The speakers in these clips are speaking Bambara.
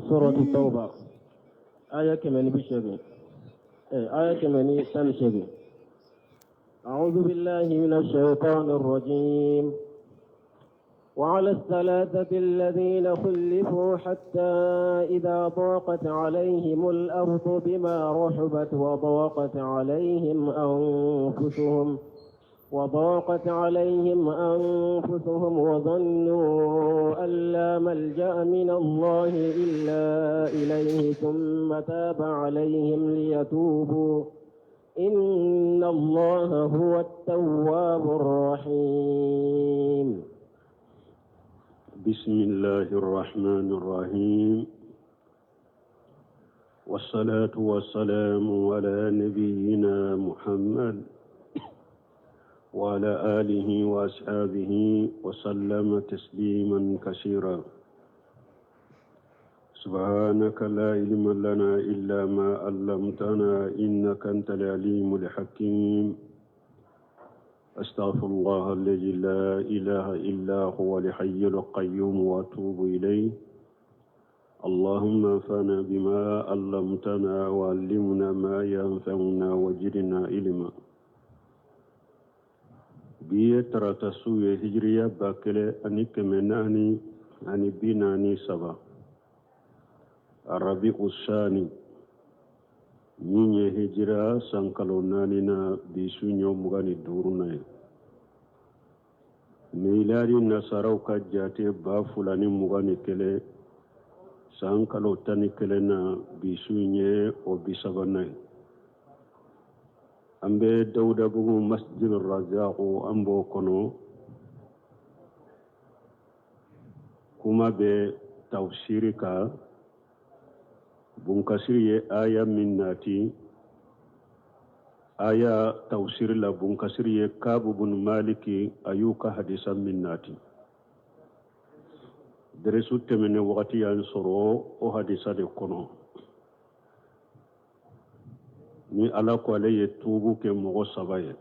Suratu Tawba aya 180, aya 118. أعوذ بالله من الشيطان الرجيم. وعلى الثلاثة الذين خلفوا حتى إذا ضاقت عليهم الأرض بما رحبت وضاقت عليهم أنفسهم وظنوا أن لا ملجأ من الله إلا إليه، ثم تاب عليهم ليتوبوا، إن الله هو التواب الرحيم. بسم الله الرحمن الرحيم، والصلاة والسلام على نبينا محمد وعلى آله وأصحابه وسلم تسليما كثيرا. سبحانك لا علم لنا إلا ما علمتنا، إنك أنت العليم الحكيم. أستغفر الله الذي لا إله إلا هو الحي القيوم وأتوب إليه. اللهم انفعنا بما علمتنا وعلمنا ما ينفعنا وزدنا علما. Bi ye tarata su ye, hijiriya 1443, Rabiu Sani, min ye hijira san kalo naani na, bi su ɲɔ 25 na ye. Miladi nasaraw ka jate 2021, san kalo 11 na, bi su ye o bi sabanan ye. An bɛ Dawudabugu, Masjid Razaqu, an b'o kɔnɔ. Kuma bɛ tafsiri kan. Bunkasiri ye aya min nati, aya tafsiri la, Bunkasiri ye Kabu bun Maliki a y'u ka hadisa min nati. Deresu tɛmɛnen wagati y'an sɔrɔ o hadisa de kɔnɔ. Ni Ala ko ale ye tuubu kɛ mɔgɔ saba ye,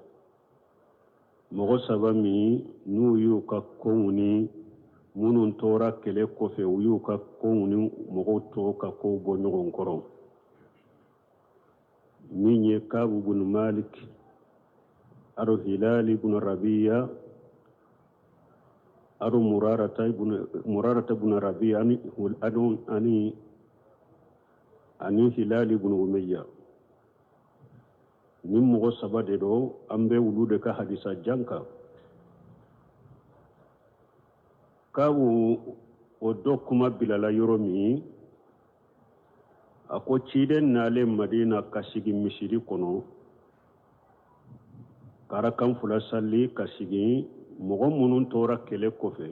mɔgɔ saba min n'u y'u ka kow ni minnu tora kɛlɛ kɔfɛ, u y'u ka kow ni mɔgɔw tɔw ka kow bɔ ɲɔgɔn kɔrɔ, min ye Kabu bun Malik aro Hilali bun Rabiya aro Murarata bun Rabiya ani Hilali bun Umayya. Ni mɔgɔ saba de don, an bɛ olu de ka hadisa jan kan. Kabu o dɔ kuma bilala yɔrɔ min, a ko ciden nalen Madina ka sigi misiri kɔnɔ ka rakan fila sali ka sigi. Mɔgɔ minnu tora kɛlɛ kɔfɛ,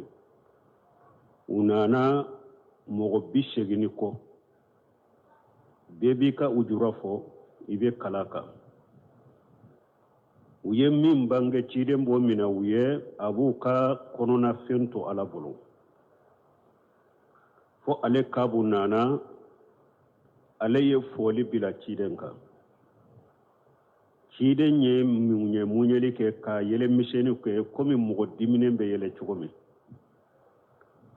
u nana mɔgɔ 80 ni kɔ. Bɛɛ b'i ka ujura fɔ, i bɛ kala kan. U ye min bange, ciden b'o minɛ u ye, a b'u ka kɔnɔnafɛn to Ala bolo. Fo ale Kabu nana, ale ye foli bila ciden kan. Ciden ye mun ye muɲɛli kɛ ka yɛlɛ misɛnni kɛ komi mɔgɔ diminen bɛ yɛlɛ cogo min.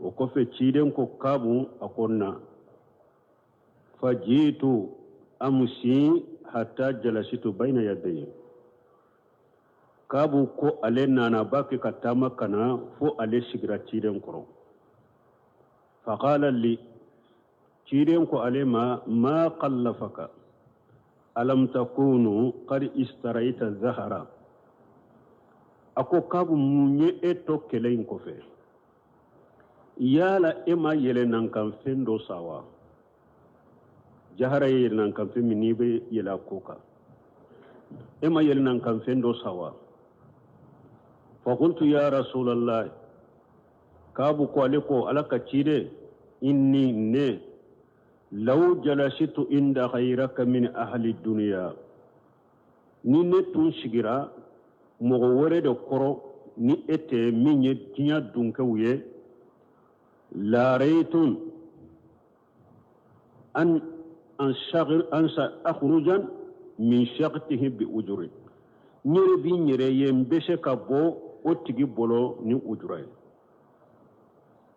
O kɔfɛ, ciden ko Kabu, a ko na. Fajitu amsi hatta jalasitu bayna yadayi. Kabu ko ale nana ba kɛ ka taama ka na fo ale sigira ciden kɔrɔ. Faqala li, ciden ko ale ma: ma qallafaka, alam takunu qad istaraita zahara? A ko Kabu, mun ye e to kɛlɛ in kɔfɛ? Yala e ma yɛlɛnankanfɛn dɔ sa wa? Jahara ye yɛlɛnankanfɛn min n'i bɛ yɛlɛ a ko kan, e ma yɛlɛnankanfɛn dɔ sa wa? Fakultu ya Rasulallah, Kabu ko ale ko Ala ka ciden, inni ne law jalasitu inda ghayraka min ahli dunya, ni ne tun sigira mɔgɔ wɛrɛ de kɔrɔ ni e tɛ, min ye diɲɛ dunkɛw ye, laraytun an sa akhrujan min shaqtihi bi ujuri, n yɛrɛ bi n yɛrɛ ye, n bɛ se ka bɔ o tigi bolo ni ujura ye.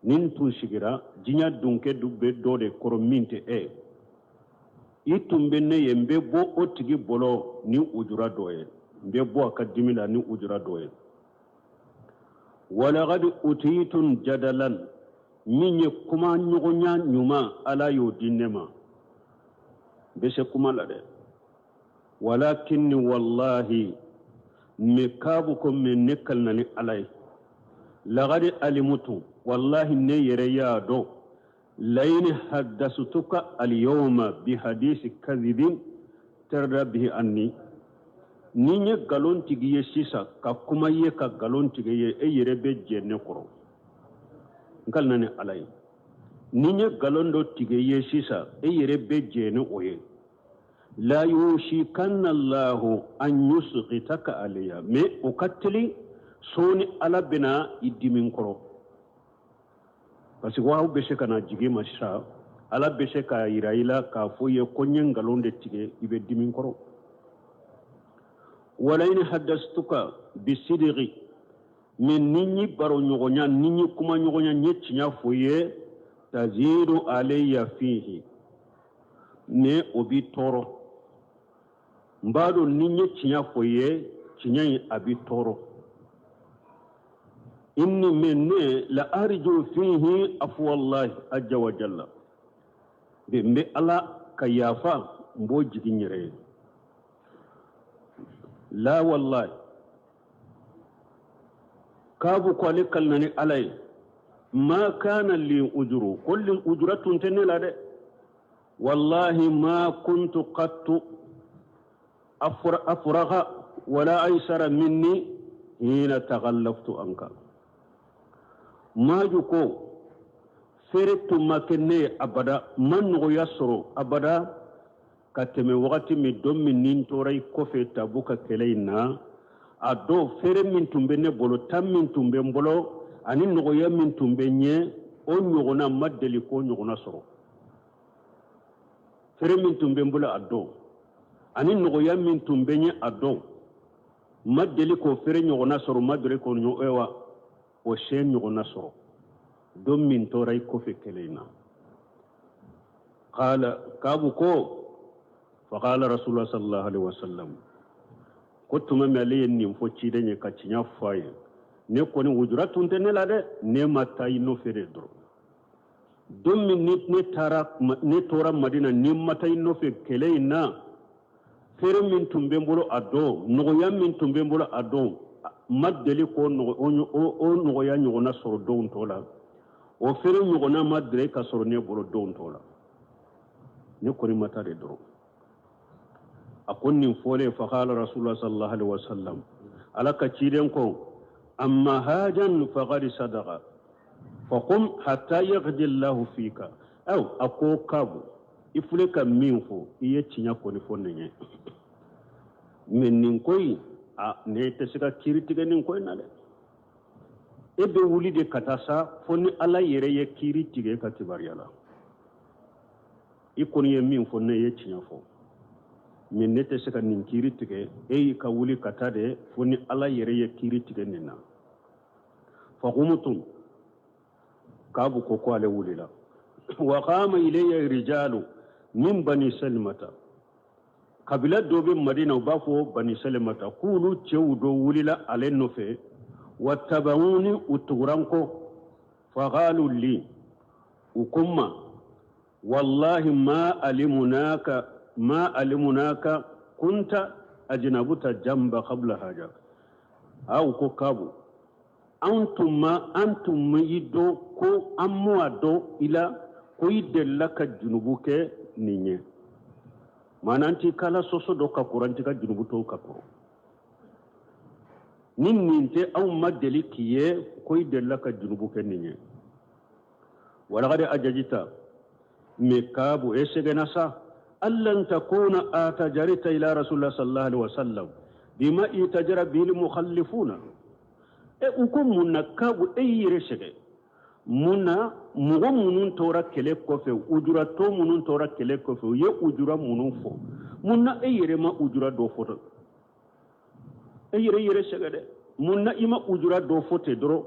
Ni n tun sigira diɲɛ dunkɛ du bɛ dɔ de kɔrɔ min tɛ e ye. I tun bɛ ne ye, n bɛ bɔ o tigi bolo ni ujura dɔ ye, n bɛ bɔ a ka dimi la ni ujura dɔ ye. Walakadi utitun jadalan, min ye kuma ɲɔgɔnya ɲuman, Ala y'o di ne ma. N bɛ se kuma la dɛ. Walakinni wallahi, mɛ Kaabu ko mɛ ne kalina ni Ala ye, lagadi alimutu, wallahi ne yɛrɛ y'a dɔn, layini haddasutuka alyawma bi hadisi kadhibin tarda bihi anni, ni n ye nkalon tigɛ i ye sisan ka kuma i ye ka nkalon tigɛ i ye, e yɛrɛ bɛ jɛ ne kɔrɔ. N kalina ni Ala ye, ni n ye nkalon dɔ tigɛ i ye sisan, e yɛrɛ bɛ jɛ ni o ye. La yushikanna Allahu an yusghitaka alayya, mais o ka teli sɔɔni Ala bɛna i dimi n kɔrɔ, parce que wahayu bɛ se ka na jigin ma sisan, Ala bɛ se k'a yira i la k'a fɔ i ye ko n ye nkalon de tigɛ, i bɛ dimi n kɔrɔ. Wala in haddastuka bisidigi, mais ni n y'i baro ɲɔgɔnya, ni n y'i kuma ɲɔgɔnya, n ye tiɲɛ fɔ i ye, tazidu alayya fihi, ne o b'i tɔɔrɔ. N b'a dɔn ni n ye tiɲɛ fɔ i ye, tiɲɛ in a b'i tɔɔrɔ. Inni mɛ ne la arju fihi afuwallahi azza wa jalla, n bɛ Ala ka yafa, n b'o jigin n yɛrɛ ye. La wallahi, Kaabu ko ale kalina ni Ala ye, ma kana li ujuru, ko li ujura tun tɛ ne la dɛ. Wallahi ma kuntu qattu afraga wala aysara minni hina taghallaftu anka. Maju ko feere tun ma kɛ ne ye abada, ma nɔgɔya sɔrɔ abada ka tɛmɛ wagati min don min ni n tora i kɔfɛ Tabuka kɛlɛ in na. A dɔw feere min tun bɛ ne bolo, tan min tun bɛ n bolo, ani nɔgɔya min tun bɛ n ɲɛ, o ɲɔgɔnna ma deli k'o ɲɔgɔnna sɔrɔ. Feere min tun bɛ n bolo a dɔn, ani nɔgɔya min tun bɛ n ɲɛ a dɔn, ma deli k'o feere ɲɔgɔnna sɔrɔ, ma deli k'o wa o siyɛn ɲɔgɔnna sɔrɔ don min tora i kɔfɛ kɛlɛ in na. Qala Kaabu ko, faqala Rasulullah sallallahu alaihi wasallam, ko tuma min ale ye nin fɔ ciden ye ka tiɲɛ fɔ a ye, ne kɔni wujura tun tɛ ne la dɛ, ne ma taa i nɔfɛ de dɔrɔn. Don min ni ne taara, ne tora Madina, ni ma taa i nɔfɛ kɛlɛ in na, feere min tun bɛ n bolo a don, nɔgɔya min tun bɛ n bolo a don, ma deli k'o nɔgɔya ɲɔgɔnna sɔrɔ don tɔ la. O feere ɲɔgɔnna ma deli ka sɔrɔ ne bolo don tɔ la. Ne kɔni ma taa de dɔrɔn. A ko nin fɔlen, faqala Rasulullah sallallahu alaihi wasallam, Ala ka ciden ko, amma hajan faqad sadaqa faqum hatta yaqdi Allahu fika. Aw a ko Kaabu, i filɛ ka min fɔ, i ye tiɲɛ kɔni fɔ nin ye, mais nin ko in, a ne tɛ se ka kiiri tigɛ nin ko in na dɛ. E bɛ wuli de ka taa sa fo ni Ala yɛrɛ ye kiiri tigɛ ka kibaruya la. I kɔni ye min fɔ, ne ye tiɲɛ fɔ, mais ne tɛ se ka nin kiiri tigɛ. E y'i ka wuli ka taa de fo ni Ala yɛrɛ ye kiiri tigɛ nin na. Faqumtum, Kaabu ko ko ale wulila. Wa qama ilayya rijalu min bani Salimata, kabila dɔ bɛ Madina, u b'a fɔ bani Salimata, k'olu cɛw dɔ wulila ale nɔfɛ. Wa tabawuni, u tugura n kɔ. Faqalu li, u ko n ma, wallahi ma alimunaka, ma alimunaka kunta ajnabuta jamba qabla haja. Aw ko Kaabu, an tun ma, an tun ma i dɔn ko an m'o dɔn i la ko i delila ka junubu kɛ nin ye. Maana an t'i kala sɔsɔ dɔ ka kɔrɔ, an t'i ka junubu tɔw ka kɔrɔ. Ni nin tɛ, anw ma deli k'i ye ko i delila ka junubu kɛ nin ye. Walakadi ajajita, mais Kaabu e sɛgɛnna sa, allan takuna atajarita ila Rasulillah sallallahu alaihi wasallam bima itajara bil mukhallifuna. E u ko mun na Kaabu e y'i yɛrɛ sɛgɛn? Mun na mɔgɔ minnu tora kɛlɛ kɔfɛ, ujuratɔ minnu tora kɛlɛ kɔfɛ, u ye ujura minnu fɔ, mun na e yɛrɛ ma ujura dɔ fɔ? E yɛrɛ sɛgɛn dɛ. Mun na i ma ujura dɔ fɔ ten dɔrɔn?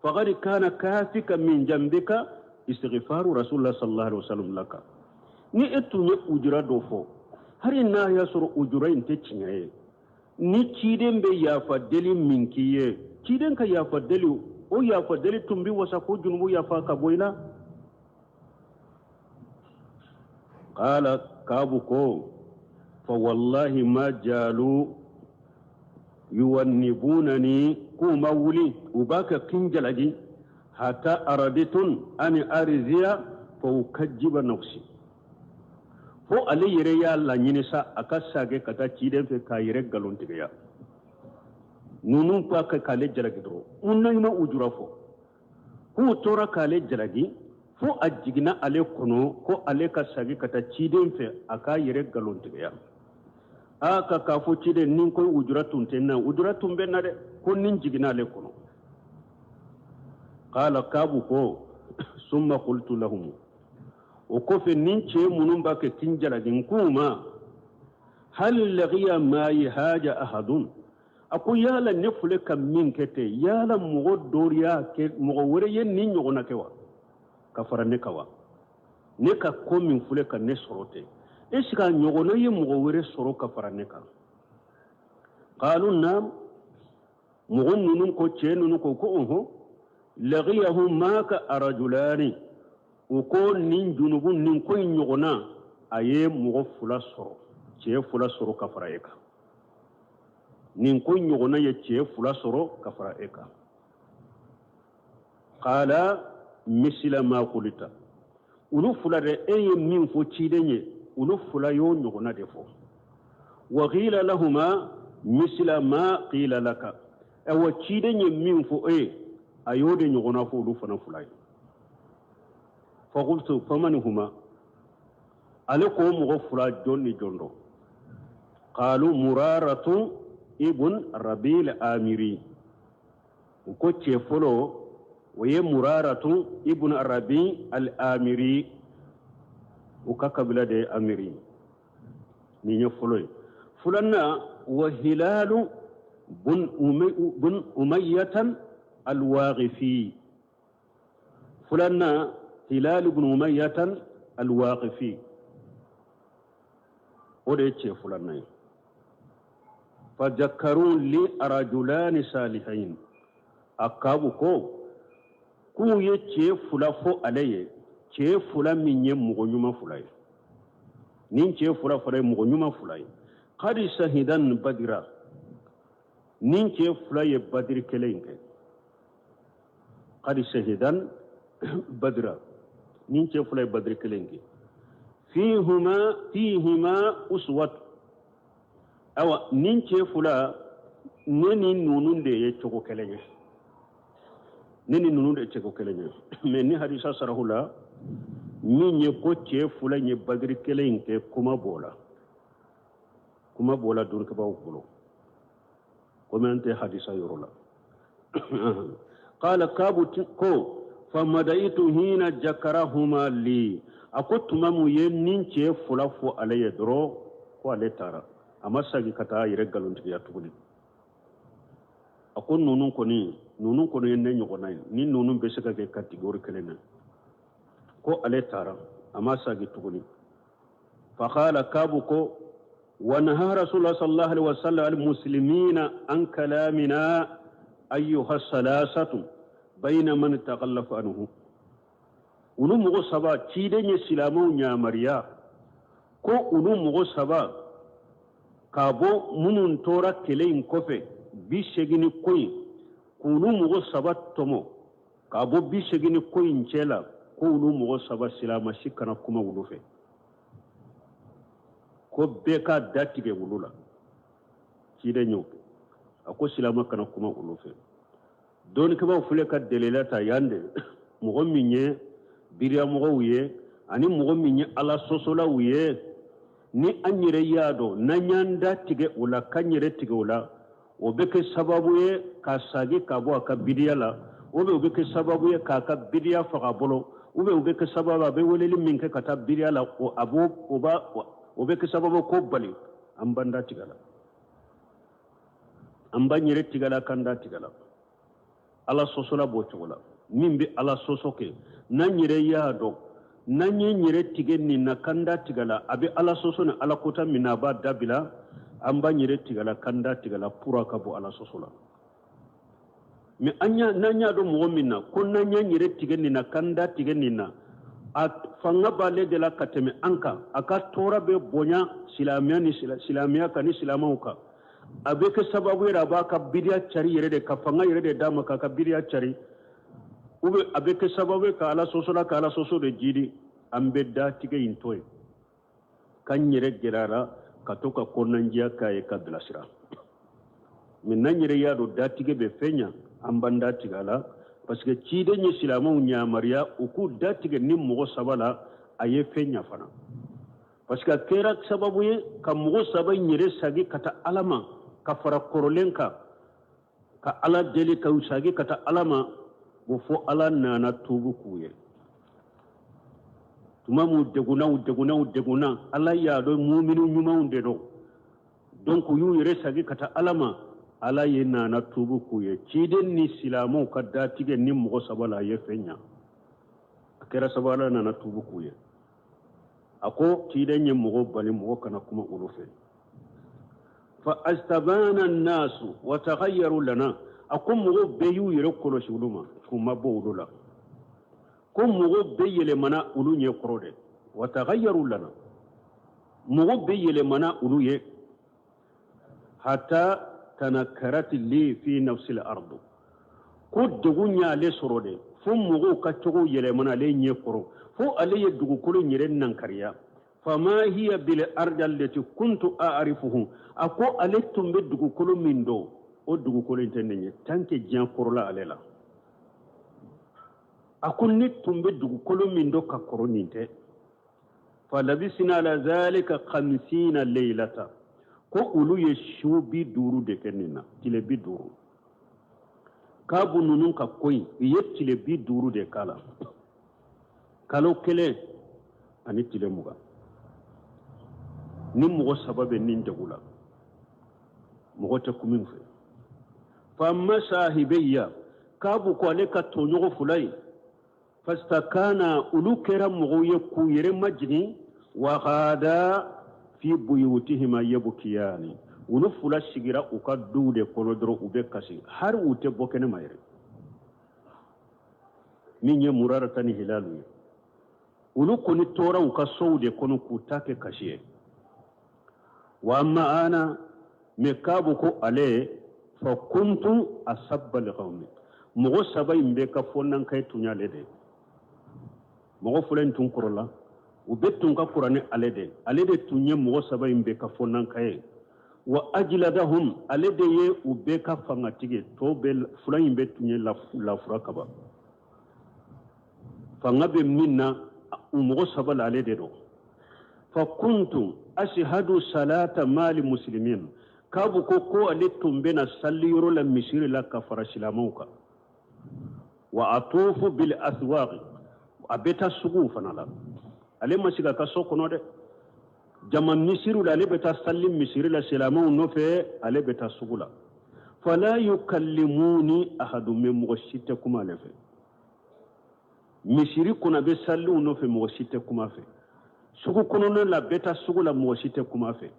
Faqad kana kafika min jambika istighfaru rasulullah sallallahu alaihi wasallam laka. Ni e tun ye ujura dɔ fɔ, hali n'a y'a sɔrɔ ujura in tɛ tiɲɛ ye, ni ciden bɛ yafa deli min k'i ye, ciden ka yafa deli, o yafa deli tun bɛ wasa ko junubu yafa ka bɔ i la. Qala Kaabu ko fa wallahi ma jalu yuwannibunani, k'u ma wuli u b'a kɛ kin jalaki, hata araditun ani ariziya fa ukajjiba nafsi, fo ale yɛrɛ y'a laɲini sa a ka sagɛ ka taa ciden fɛ k'a yɛrɛ nkalontigiya. Ninnu b'a kɛ k'ale jalaki dɔrɔn, u n'a ma ujura fɔ, k'u tora k'ale jalaki fo a jiginna ale kɔnɔ ko ale ka sagin ka taa ciden fɛ a k'a yɛrɛ nkalontigiya. A ka k'a fɔ ciden ni ko ujura tun tɛ n na, ujura tun bɛ n na dɛ, ko nin jiginna ale kɔnɔ. Qala Kaabu ko summa qultu lahum, o kɔfɛ nin cɛ minnu b'a kɛ kin jalaki, n k'u ma hal lagiya mayi haja ahadun, a ko yala ne filɛ ka min kɛ ten, yala mɔgɔ dɔ y'a kɛ, mɔgɔ wɛrɛ ye nin ɲɔgɔnna kɛ wa ka fara ne kan wa? Ne ka ko min filɛ ka ne sɔrɔ ten, est ce que a ɲɔgɔnna ye mɔgɔ wɛrɛ sɔrɔ ka fara ne kan? Qalu naam, mɔgɔ ninnu ko, cɛ ninnu ko ko ɔhɔn, lagiyahu maka arajulani, u ko nin junubu nin ko in ɲɔgɔnna a ye mɔgɔ fila sɔrɔ, cɛ fila sɔrɔ ka fara e kan. Nin ko in ɲɔgɔnna ye cɛ fila sɔrɔ ka fara e kan. Qala misila ma qulita, olu fila de e ye min fɔ ciden ye, olu fila y'o ɲɔgɔnna de fɔ. Wa qila lahuma misila ma qila laka, awa ciden ye min fɔ e ye, a y'o de ɲɔgɔnna fɔ olu fana fila ye. Faqultu faman huma, ale ko mɔgɔ fila jɔn ni jɔn dɔ? Qalu muraratu ibn rabil amiri, u ko cɛ fɔlɔ o ye muraratu ibn rabi al amiri, u ka kabila de ye amiri, nin ye fɔlɔ ye. Filanan wa hilalu bun umayyatan alwaqifi, filanan hilal bun umayyatan alwaqifi, o de ye cɛ filanan ye. Fajakarun li arajulani salihain, a Kaabu ko k'u ye cɛ fila fɔ ale ye, cɛ fila min ye mɔgɔ ɲuman fila ye, nin cɛ fila fana ye mɔgɔ ɲuman fila ye. Kadi sahidan badira, nin cɛ fila ye badiri kɛlɛ in kɛ. Kadi sahidan badira, nin cɛ fila ye badiri kɛlɛ in kɛ. Fihuma fihima uswat, awa nin cɛ fila ne ni ninnu de ye cogo kelen ye, ne ni ninnu de ye cogo kelen ye. Mais ni hadisa sarahu la min ye ko cɛ fila in ye badiri kɛlɛ in kɛ, kuma b'o la, kuma b'o la dɔnnikɛbaaw bolo, komi an tɛ hadisa yɔrɔ la. Qala Kaabu ko famadaitu hina jakarahuma li, a ko tuma mun ye nin cɛ fila fɔ ale ye dɔrɔn ko ale taara, a ma segin ka taa a yɛrɛ nkalontigiya tuguni. A ko ninnu kɔni, ninnu kɔni ye ne ɲɔgɔnna ye, ni ninnu bɛ se ka kɛ catégorie kelen na. Ko ale taara, a ma segin tuguni. Faqala Kaabu ko wa naha rasulullah sallallahu alaihi wasallam al muslimina an kalamina ayyuha salasatu bayna man taqallafa anhu. Olu mɔgɔ saba ciden ye silamɛw yamaruya ko olu mɔgɔ saba k'a bɔ minnu tora kɛlɛ in kɔfɛ 80 ni ko in, k'olu mɔgɔ saba tɔmɔ k'a bɔ 80 ni ko in cɛ la, ko olu mɔgɔ saba silamɛ si kana kuma olu fɛ, ko bɛɛ ka da tigɛ olu la. Ciden y'o kɛ, a ko silamɛ kana kuma olu fɛ. Dɔnnikɛbaaw filɛ ka delila ta yan de, mɔgɔ min ye biriyamɔgɔw ye ani mɔgɔ min ye ala sɔsɔlaw ye, ni an yɛrɛ y'a dɔn n'an y'an da tigɛ o la, k'an yɛrɛ tigɛ o la, o bɛ kɛ sababu ye ka sagi ka bɔ a ka bidiya la, ou bien o bɛ kɛ sababu ye k'a ka bidiya faga a bolo, ou bien o bɛ kɛ sababu a bɛ weleli min kɛ ka taa bidiya la, o a b'o o b'a o bɛ kɛ sababu ko bali an b'an da tigɛ la, an b'an yɛrɛ tigɛ la, k'an da tigɛ la. Ala sɔsɔla b'o cogo la. Min bɛ Ala sɔsɔ kɛ, n'an yɛrɛ y'a dɔn n'an ye yɛrɛ tigɛ nin na, k'an da tigɛ la, a bɛ Ala sɔsɔ ni Ala kota min na, a b'a dabila. An b'an yɛrɛ tigɛ la, k'an da tigɛ la pour a ka bɔ Ala sɔsɔ la. Mais an y'a n'an y'a dɔn mɔgɔ min na ko n'an y'an yɛrɛ tigɛ nin na, k'an da tigɛ nin na, a fanga b'ale de la ka tɛmɛ an kan, a ka tɔɔrɔ bɛ bonya silamɛya ni silamɛya kan ni silamɛw kan, a bɛ kɛ sababu yɛrɛ a b'a ka bidiya cari yɛrɛ de, ka fanga yɛrɛ de d'a ma k'a ka bidiya cari, ou bien a bɛ kɛ sababu ye ka Ala sɔsɔ la, ka Ala sɔsɔ de jidi, an bɛ datigɛ in to yen, k'an yɛrɛ gɛlɛyara ka to ka kɔnɔnandiya k'a ye ka bilasira. Mais n'an yɛrɛ y'a dɔn datigɛ bɛ fɛn ɲa, an b'an da tigɛ a la, parce que ciden ye silamɛw yamaruya u k'u datigɛ ni mɔgɔ saba la, a ye fɛn ɲa fana, parce que a kɛra sababu ye ka mɔgɔ saba in yɛrɛ sagi ka taa Ala ma, ka fara kɔrɔlen kan, ka Ala deli ka u sagi ka taa Ala ma. O fo Ala nana tuubu k'u ye tuma min degunna, u degunna, u degunna, Ala y'a dɔn muminu ɲumanw de don, donc u y'u yɛrɛ sagi ka taa Ala ma, Ala ye nana tuubu k'u ye. Ciden ni silamɛw ka datigɛ ni mɔgɔ saba la, a ye fɛn ɲa, a kɛra sababu Ala nana tuubu k'u ye. A ko ciden ye mɔgɔ bali mɔgɔ kana kuma olu fɛ. Fa astabana nasu wa taghayyaru lana, a ko mɔgɔw bɛɛ y'u yɛrɛ kɔlɔsi olu ma k'u ma bɔ olu la, ko mɔgɔw bɛɛ yɛlɛmana olu ɲɛ kɔrɔ dɛ. Wa taghayyaru lana, mɔgɔw bɛɛ yɛlɛmana olu ye, hatta tanakarat li fi nafsil ardu, ko degun y'ale sɔrɔ dɛ, fo mɔgɔw ka cogo yɛlɛmana ale ɲɛ kɔrɔ, fo ale ye dugukolo yɛrɛ nankariya. Fama hiya bil ardi allati kuntu a'rifuhu, a ko ale tun bɛ dugukolo min dɔn, o dugukolo in tɛ nin ye tant que diɲɛ kɔrɔla ale la. A ko ne tun bɛ dugukolo min dɔn ka kɔrɔ, nin tɛ. Falabisina ala zalika khamsina leylata, ko olu ye su 50 de kɛ nin na, tile 50. Kabu ninnu ka ko in, u ye tile 50 de k'a la, kalo 1 ani tile 20. Ni mɔgɔ saba bɛ nin degun la, mɔgɔ tɛ kun min fɛ. Famma sahibeya, Kabu ko ale ka tɔɲɔgɔn fila ye, fastakana, olu kɛra mɔgɔw ye k'u yɛrɛ majigin, wa gada fi buyutihima yabkiyani, olu fila sigira u ka duw de kɔnɔ dɔrɔn, u bɛ kasi, hali u tɛ bɔ kɛnɛma yɛrɛ. Min ye Murarata ni Hilalu ye, olu kɔni tora u ka sow de kɔnɔ k'u ta kɛ kasi ye. Wa amma ana, mais Kabu ko ale, fa kuntu asabba liqawmi, mɔgɔ saba in bɛɛ ka fɔnanka tun y'ale de ye. Mɔgɔ fɔlɔ in tun kɔrɔla, u bɛɛ tun ka kɔrɔ ni ale de, ale de tun ye mɔgɔ saba in bɛɛ ka fɔnanka ye. Wa ajladahum, ale de ye u bɛɛ ka fangatigi, tɔw bɛɛ fila in bɛɛ tun ye lafura kaba, fanga bɛ min na u mɔgɔ saba la, ale de don. Fa kuntu ashhadu salata mali muslimin, Kabu ko ale tun bɛna sali yɔrɔ la misiri la ka fara silamɛw kan. Wa atufu bil aswaq, a bɛ taa suguw fana la, ale ma sigi a ka so kɔnɔ dɛ, jama misiriw la, ale bɛ taa sali misiri la silamɛw nɔfɛ, ale bɛ taa sugu la. Fala yukallimuni ahadun, mais mɔgɔ si tɛ kuma ale fɛ. Misiri kɔnɔ a bɛ saliw nɔfɛ, mɔgɔ si tɛ kuma fɛ. Sugu kɔnɔna la, bɛ taa sugu la, mɔgɔ si tɛ kuma fɛ.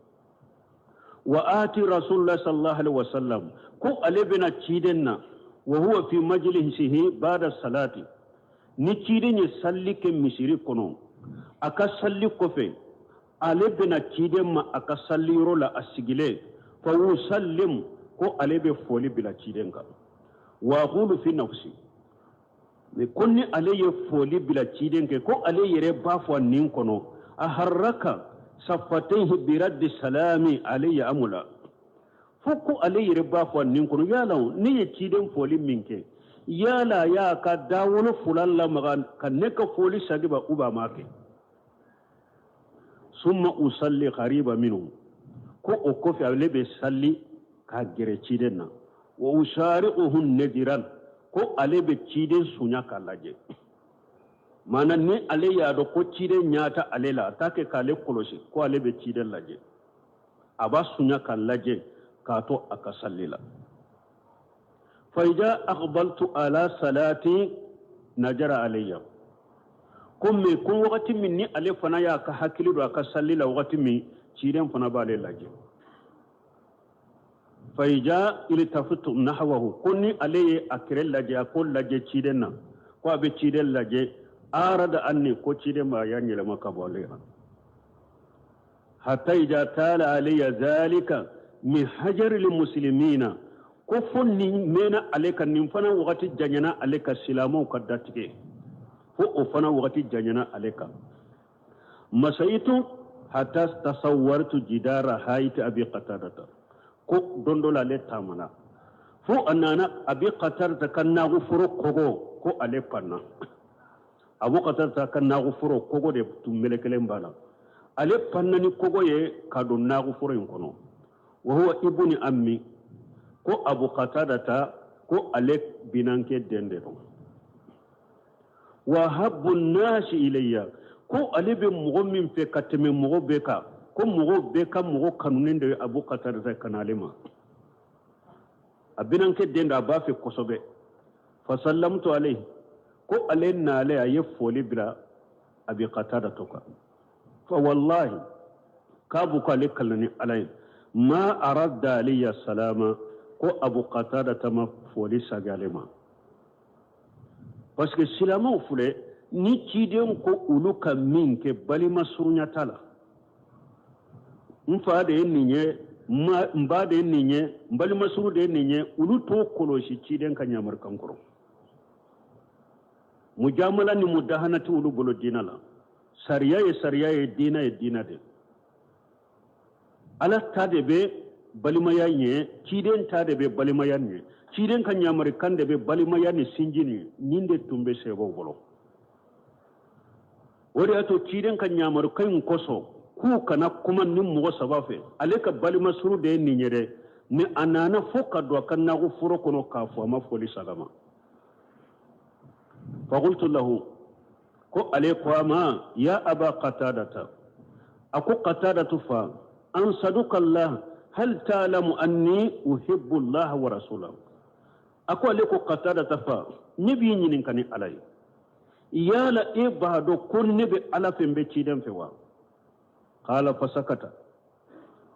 Wa ati rasulullah sallallahu alaihi wasallam, ko ale bɛna ciden na, wa huwa fi majlisihi ba'da salati, ni ciden ye salli kɛ misiri kɔnɔ, a ka salli kɔfɛ, ale bɛna ciden ma a ka salli yɔrɔ la a sigilen, fa yusallim, ko ale bɛ foli bila ciden kan. Wa aqulu fi nafsi, mais ko ni ale ye foli bila ciden kɛ, ko ale yɛrɛ b'a fɔ a nin kɔnɔ, a harraka safatayhi biraddi salami alayya amula, fo ko ale yɛrɛ b'a fɔ a nin kɔnɔ, yala ne ye ciden foli min kɛ, yala a y'a ka dawolo fila lamaga ka ne ka foli sagi ba, u b'a ma kɛ. Summa usalli qariba minhu, ko o kɔfɛ ale bɛ salli k'a gɛrɛ ciden na. Wa usari'uhu nadiran, ko ale bɛ ciden sunya k'a lajɛ. Maana ni ale y'a dɔn ko ciden ɲɛ tɛ ale la, a t'a kɛ k'ale kɔlɔsi, ko ale bɛ ciden lajɛ, a b'a sunya k'a lajɛ k'a to a ka salli la. Fa iza aqbaltu ala salati najara alayya. Ko mais ko wagati min ni ale fana y'a ka hakili don a ka sali la wagati min, ciden fana b'ale lajɛ. Fa iza iltafatu nahwahu, ko ni ale ye a kɛrɛ lajɛ, a ko lajɛ ciden na, ko a bɛ ciden lajɛ, arada anni, ko ciden b'a ya yɛlɛma ka bɔ ale la. Hatta iza tala alayya zalika min hajari muslimina, ko fo nin mɛnna ale kan, nin fana wagati janyana ale ka silamɛw ka datigɛ, fo o fana wagati janyana ale kan. Masayitu hatta tasawwartu jidara hayiti Abi Qatadata, ko don dɔ la ale taamana fo a nana Abi Qatadata ka nago foro kogo, ko ale panna. Abu Qatadata ka nago foro kogo de tun melekelen b'a la, ale panna ni kogo ye ka don nago foro in kɔnɔ. Wa huwa ibni ammi, ko Abu Qatadata ko ale binankɛ den de don. Wa habbu nasi ilayya, ko ale bɛ mɔgɔ min fɛ ka tɛmɛ mɔgɔ bɛɛ kan, ko mɔgɔ bɛɛ ka mɔgɔ kanunen de ye Abu Qatadata ka na ale ma. A binankɛ den don, a b'a fɛ kosɛbɛ. Fa sallamtu alayhi, ko ale nale a ye foli bila Abi Qatadata kan. Fa wallahi, k'abu ko ale kalan ni Ala ye, ma aradda alayya salama, ko Abu Qatadata ma foli sagi ale ma. Parce que silamɛw filɛ, ni ciden ko olu ka min kɛ, balima surunya t'a la. N fa de ye nin ye, n ba de ye nin ye, n balima suru de ye nin ye, olu t'o kɔlɔsi ciden ka ɲamarikan kɔrɔ. Mujamala ni mudahana tɛ olu bolo diinɛ la. Sariya ye sariya ye, diinɛ ye diinɛ de. Ala ta de bɛ balimaya ɲɛ, ciden ta de bɛ balimaya ɲɛ, ciden ka ɲamarikan de bɛ balimaya ni sinji nin, nin de tun bɛ sɛbɛw bolo. O de y'a to ciden ka ɲamarikan in kosɔn k'u kana kuma ni mɔgɔ saba fɛ, ale ka balima suru de ye nin ye dɛ, ni a nana fo ka don a ka nago foro kɔnɔ k'a fɔ a ma foli sagama. Faqultu lahu, ko ale ko a ma, ya Aba Qatadata, a ko Qatadatu fa, ansaduka Allah, hal ta'lamu anni uhibbu Allah wa rasulahu. A ko ale ko Qatadata fa, ne b'i ɲininka ni Ala ye, yala e b'a dɔn ko ne bɛ Ala fɛ, n bɛ ciden fɛ wa? Qala fasakata,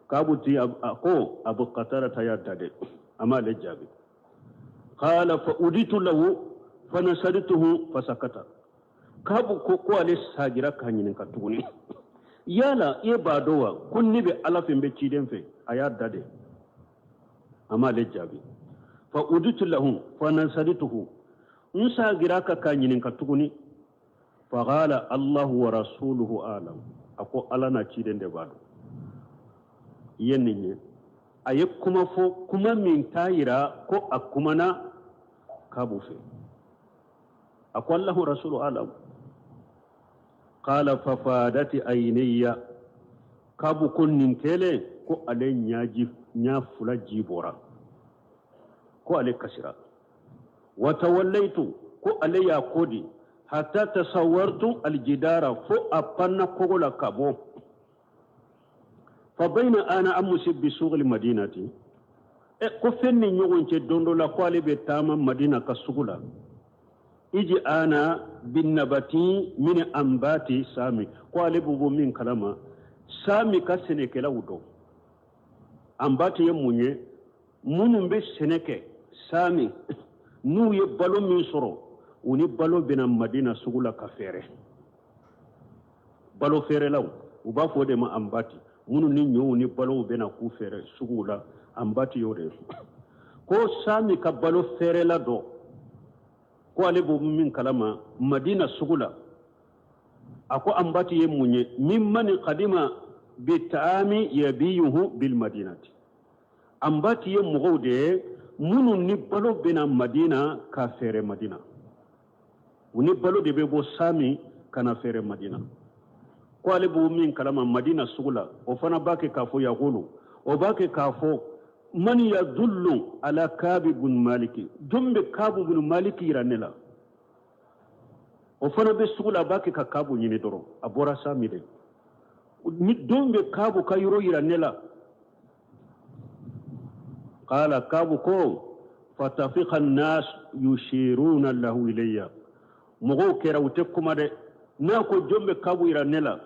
k'abu ti a ko Abu Qatadata y'a da dɛ, a m'ale jaabi. Qala fa uditu lahu fa nasadtuhu fasakata, k'abu ko ko ale sagira k'a ɲininka tuguni, yala e b'a dɔn wa ko ne bɛ Ala fɛ, n bɛ ciden fɛ? A y'a da dɛ, a m'ale jaabi. Fa uditu lahu fa nasadtuhu, n sagira ka k'a ɲininka tuguni. Fa qala Allahu wa rasuluhu alam, a ko Ala n'a ciden de b'a dɔn. I ye nin ye, a ye kuma fɔ, kuma min t'a yira ko a kumana k'abu fɛ. A ko Allahu rasuluhu alam. Qala fa fadati ayniya, k'abu ko nin kɛlen ko ale ɲaji ɲa fila ji bɔra, ko ale kasira. Wa tawallaytu, ko ale y'a ko di, hatta tasawwartu aljidara, fo a panna kogo la ka bɔ. Fa bayna ana amsi bi suqil madinati, e ko fɛn ni ɲɔgɔn cɛ don dɔ la ko ale bɛ taama Madina ka sugu la. Iji ana bin nabati min anbati sami, ko ale bɛ bɔ min kalama sami ka sɛnɛkɛlaw dɔn. Anbati ye mun ye? Minnu bɛ sɛnɛ kɛ sami, n'u ye balo min sɔrɔ, u ni balo bɛna Madina sugu la ka feere. Balo feerelaw, u b'a fɔ o de ma anbati, minnu ni ɲɔw ni balow bɛna k'u feere suguw la, anbati y'o de ye. Ko sami ka balo feerela dɔ, ko ale b'o min kalama Madina sugu la, a ko anbati ye mun ye? Mimman qadima bi ta'ami yabiyuhu bil madinati, anbati ye mɔgɔw de ye minnu ni balo bɛna Madina ka feere Madina, u ni balo de bɛ bɔ sami ka na feere Madina. Ko ale b'o min kalama Madina sugu la, o fana b'a kɛ k'a fɔ yakulu, o b'a kɛ k'a fɔ man yadullu ala Kabi bun Maliki, jɔn bɛ Kabu bun Maliki yira ne la? O fana bɛ sugu la, a b'a kɛ ka Kabu ɲini dɔrɔn, a bɔra sami de. Ni don bɛ Kabu ka yɔrɔ yira ne la? Qala, Kabu ko Fatafiqa nas yushiruna lahu ilayya, mɔgɔw kɛra u tɛ kuma dɛ, n'a ko jɔn bɛ Kabu yira ne la,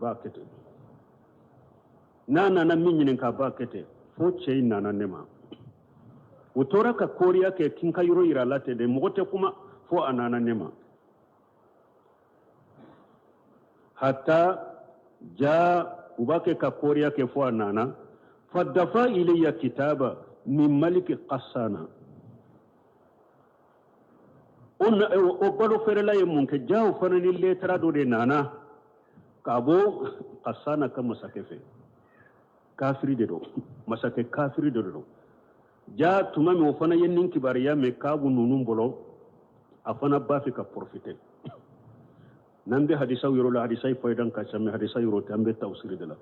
b'a kɛ ten, n'a nana min ɲininka, b'a kɛ ten, fo cɛ in nana ne ma. U tora ka koriya kɛ kin ka yɔrɔ yira la ten dɛ, mɔgɔ tɛ kuma fo a nana ne ma. Hatta ja u b'a kɛ ka koriya kɛ fo a nana, fadafa ilayya kitaba min maliki Qassana. O balo feerela ye mun kɛ? Ja o fana ni letara dɔ de nana ka bɔ Qassana ka masakɛ fɛ, kafiri de don, masakɛ kafiri de don. Ja tuma min o fana ye nin kibaruya mɛn Kabu ninnu bolo, a fana b'a fɛ ka profiter. N'an bɛ hadisaw yɔrɔ la, hadisa fayidan ka ca, mais hadisa yɔrɔ tɛ, an bɛ tafsiri de la.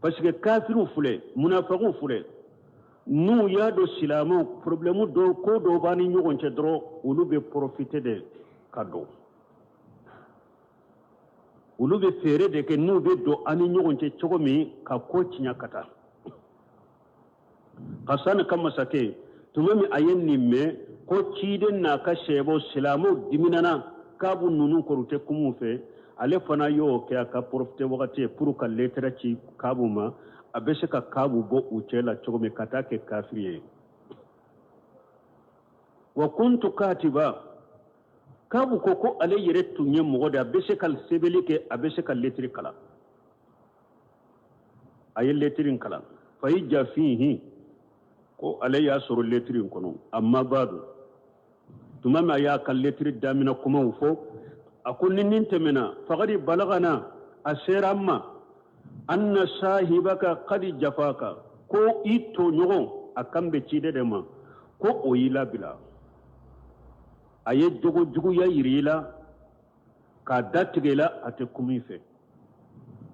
Parce que kafiriw filɛ, munafagiw filɛ, n'u y'a dɔn silamɛw problème dɔw ko dɔw b'an ni ɲɔgɔn cɛ dɔrɔn, olu bɛ profiter de ka don, olu bɛ feere de kɛ n'u bɛ don an ni ɲɔgɔn cɛ cogo min ka ko tiɲɛ ka taa. Kasani ka masakɛ tuma min a ye nin mɛn ko ciden n'a ka sɛbɛw silamɛw diminana Kabu ninnu kɔrɔ, u tɛ kuma u fɛ, ale fana y'o kɛ a ka profiter wagati ye pour ka lettre ci Kabu ma, a bɛ se ka Kabu bɔ u cɛ la cogo min ka taa kɛ kafiri ye. Wa kuntu katiba, Kabu ko ko ale yɛrɛ tun ye mɔgɔ de, a bɛ se ka sɛbɛnni kɛ, a bɛ se ka lettre kalan. A ye lettre in kalan, fayija fihi, ko ale y'a sɔrɔ lettre in kɔnɔ. Amma badu, tuma min a y'a ka lettre daminɛ kumaw fɔ, a ko ni nin tɛmɛna, fagadi balagana, a sera an ma, anna sahibaka kadi jafaka, ko i tɔɲɔgɔn, a kan bɛ ciden de ma, ko o y'i labila, a ye jogo juguya yiri i la, k'a datigɛ i la, a tɛ kuma i fɛ.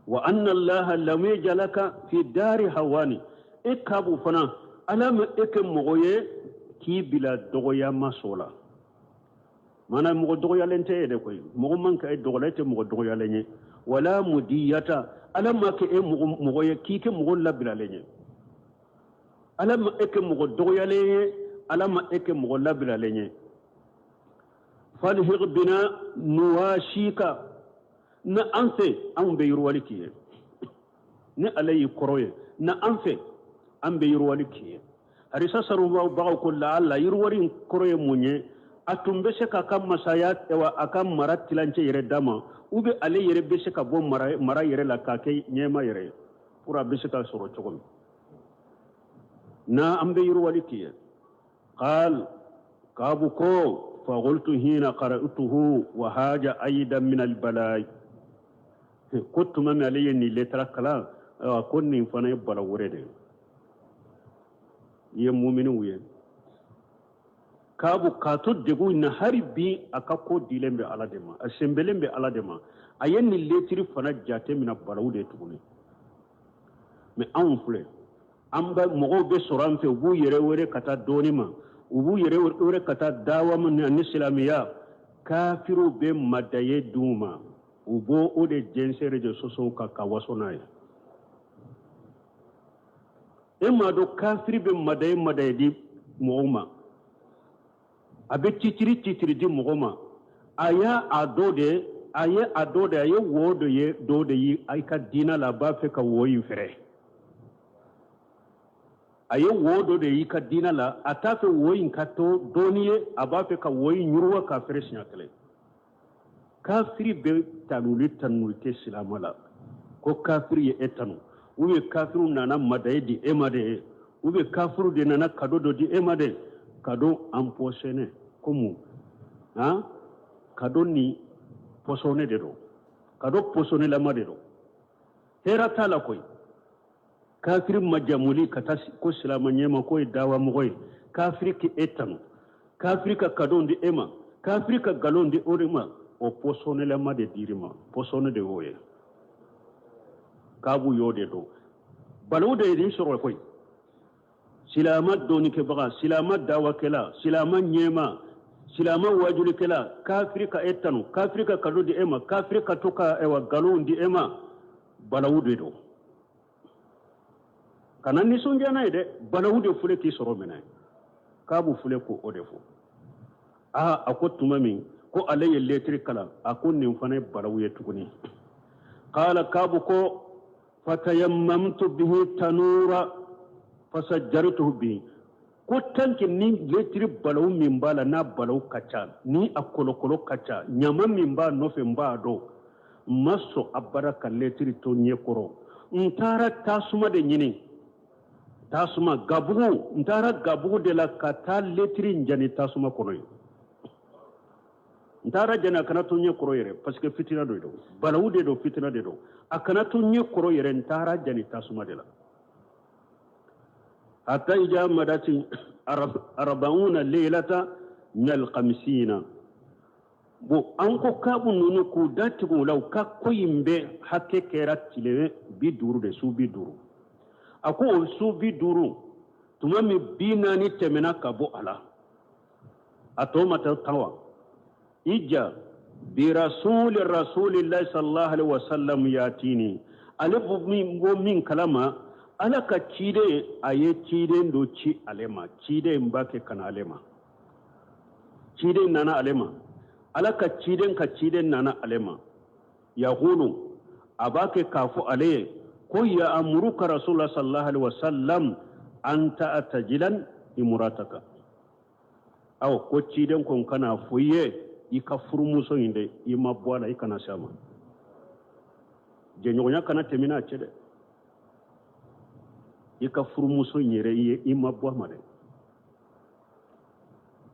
Wa anna allaha lam yajalaka fi dari hawani, e Kabu fana ala ma e kɛ mɔgɔ ye k'i bila dɔgɔyama so la. Mana mɔgɔ dɔgɔyalen tɛ e de koyi, mɔgɔ man ka e dɔgɔla, e tɛ mɔgɔ dɔgɔyalen ye. Wala mudiyata, ala ma kɛ e mɔgɔ ye k'i kɛ mɔgɔ labilalen ye. Ala ma e kɛ mɔgɔ dɔgɔyalen ye, ala ma e kɛ mɔgɔ labilalen ye. Falhiq bina nuwashika, na an fɛ anw bɛ yiriwali k'i ye, ni ala y'i kɔrɔ ye, na an fɛ an bɛ yiriwali k'i ye. Hadisa sarubagaw ko laala yiriwali in kɔrɔ ye mun ye? A tun bɛ se k'a ka masaya, a ka mara tilancɛ yɛrɛ d'a ma, ou bien ale yɛrɛ bɛ se ka bɔ mara yɛrɛ la k'a kɛ ɲɛma yɛrɛ ye, pour a bɛ se ka sɔrɔ cogo min na an bɛ yiriwali k'i ye. Qal Kabu ko faqultu hina qara'tuhu wa haja aidan min albalai, ko tuma min ale ye nin letara kalan, ko nin fana ye bala wɛrɛ de ye. I ye muminiw ye, Kabu k'a to degun na, hali bi a ka ko dilen bɛ ala de ma, a senbelen bɛ ala de ma. A ye nin letiri fana jate minɛ balawu de ye tuguni. Mais anw filɛ, an bɛ mɔgɔw bɛ sɔrɔ an fɛ, u b'u yɛrɛ wele ka taa dɔɔni ma, u b'u yɛrɛ wele ka taa dawa ma ni silamɛya. Kafiriw bɛ madaye d'u ma, u b'o o de jɛnsɛn réseaux sociaux kan ka waso n'a ye. E m'a dɔn kafiri bɛ madaye di mɔgɔw ma, a bɛ titiri titiri di mɔgɔ ma. A y'a a dɔ de, a ye a dɔ de, a ye wo dɔ ye, dɔ de ye a ka diinɛ la, a b'a fɛ ka wo in fɛrɛ. A ye wo dɔ de y'i ka diinɛ la, a t'a fɛ wo in ka to dɔɔni ye, a b'a fɛ ka wo in yiriwa k'a fɛrɛ siɲɛ kelen. Kafiri bɛ tanuli tanuli kɛ silamɛ la, ko kafiri ye e tanu, ou bien kafiriw nana madaye di e ma de, ou bien kafiriw de nana cadeau dɔ di e ma de, cadeau empoisonné ko mun? Han, cadeau ni poisonné de don, cadeau poisonné lama de don, hɛrɛ t'a la koyi. Kafiri majamuli ka taa ko silamɛ ɲɛma k'o ye dawa mɔgɔ ye, kafiri k'e tanu, kafiri ka cadeau di e ma, kafiri ka nkalon di o de ma, o poisonné lama de dir'i ma, poisonné de y'o ye. Kabu y'o de don, balawu de ye nin sɔrɔ koyi. Silamɛ dɔnnikɛbaga, silamɛ dawakɛla, silamɛ ɲɛma, silamɛ wajulikɛla, kafiri ka e tanu, kafiri ka cadeau di e ma, kafiri ka to ka nkalon di e ma, balawu de don. Kana nisɔndiya n'a ye dɛ, balawu de filɛ k'i sɔrɔ minɛ. Kabu filɛ k'o de fɔ. Aa, a ko tuma min ko ale ye lɛtiri kalan, a ko nin fana ye balawu ye tuguni. Qala, Kabu ko, fatayammamtu bihi tanura fasajjartuhu bihi. Ko tant que ni lɛtiri balawu min b'a la, n'a balawu ka ca, ni a kolokolo ka ca, ɲama min b'a nɔfɛ, n b'a dɔn, n ma sɔn abada ka lɛtiri to ɲɛ kɔrɔ. N taara tasuma de ɲini, tasuma gabugu, n taara gabugu de la ka taa lɛtiri in jani tasuma kɔnɔ yen. N taara jani, a kana to ɲɛ kɔrɔ yɛrɛ, parce que fitina de don, balawu de don, fitina de don, a kana to ɲɛ kɔrɔ yɛrɛ. N taara jani tasuma de la. Hatta ija madati arba'una leylata min alkhamsina. Bon, an ko Kabu ninnu k'u da tigɛ u la, u ka ko in bɛɛ hakɛ kɛra tile 50 de, su 50. A ko o su 50, tuma min 40 tɛmɛna ka bɔ a la, a tɔ ma taa 10 wa, ija bi rasuli rasulillahi sallallahu alaihi wasallam yatini. Ale bɔ min kalama, Ala ka ciden, a ye ciden dɔ ci ale ma. Ciden b'a kɛ ka na ale ma. Ciden nana ale ma, Ala ka ciden ka ciden nana ale ma. Yaqulu, a b'a kɛ k'a fɔ ale ye ko ya amuruka rasulullah sallallahu alaihi wasallam an ta'tajilan imrataka. Aw ko ciden ko n kana fɔ i ye, i ka furumuso in dɛ, i ma bɔ a la, i kana se a ma, jɛɲɔgɔnya kana tɛmɛ n'a cɛ dɛ. I ka furumuso in yɛrɛ i ye, i ma bɔ a ma dɛ.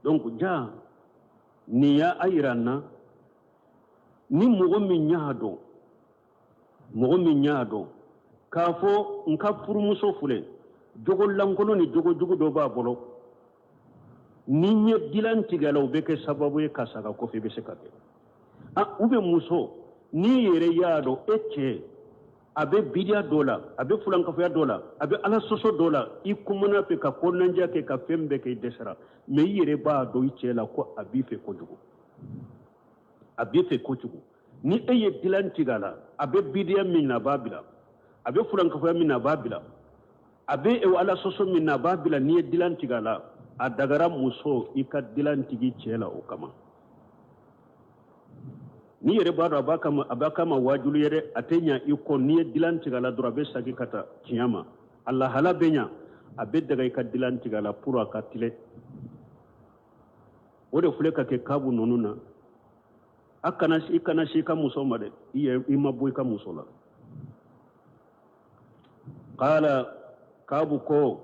Donc ja nin y'a yira n na, ni mɔgɔ min y'a dɔn, mɔgɔ min y'a dɔn k'a fɔ n ka furumuso filɛ, jogo lankolon ni jogo jugu dɔ b'a bolo, ni n ye dilan tigɛ a la, o bɛ kɛ sababu ye ka saga kɔfɛ, i bɛ se ka kɛ. Ah, ou bien muso, n'i yɛrɛ y'a dɔn e cɛ a bɛ bidiya dɔ la, a bɛ fulankafoya dɔ la, a bɛ Ala sɔsɔ dɔ la, i kumana fɛ ka kɔnɔnajɛ kɛ, ka fɛn bɛɛ kɛ, i dɛsɛra, mais i yɛrɛ b'a dɔn i cɛ la ko a b'i fɛ kojugu, a b'i fɛ kojugu. Ni e ye dilan tigɛ a la, a bɛ bidiya min na, a b'a bila, a bɛ fulankafoya min na, a b'a bila, a bɛ Ala sɔsɔ min na, a b'a bila. N'i ye dilan tigɛ a la, a dagara muso i ka dilan tigi cɛ la o kama. N'i yɛrɛ b'a dɔn a b'a kama wajulu ye dɛ, a tɛ ɲa i kɔ. N'i ye dilan tigɛ a la dɔrɔn, a bɛ segin ka taa tiɲɛ ma, a lahala bɛ ɲa, a bɛ daga i ka dilan tigɛ a la pour a ka tilen. O de filɛ ka kɛ Kabu ninnu na. A kana, i kana si i ka muso ma dɛ, i yɛrɛ i ma bɔ i ka muso la. Qala, Kabu ko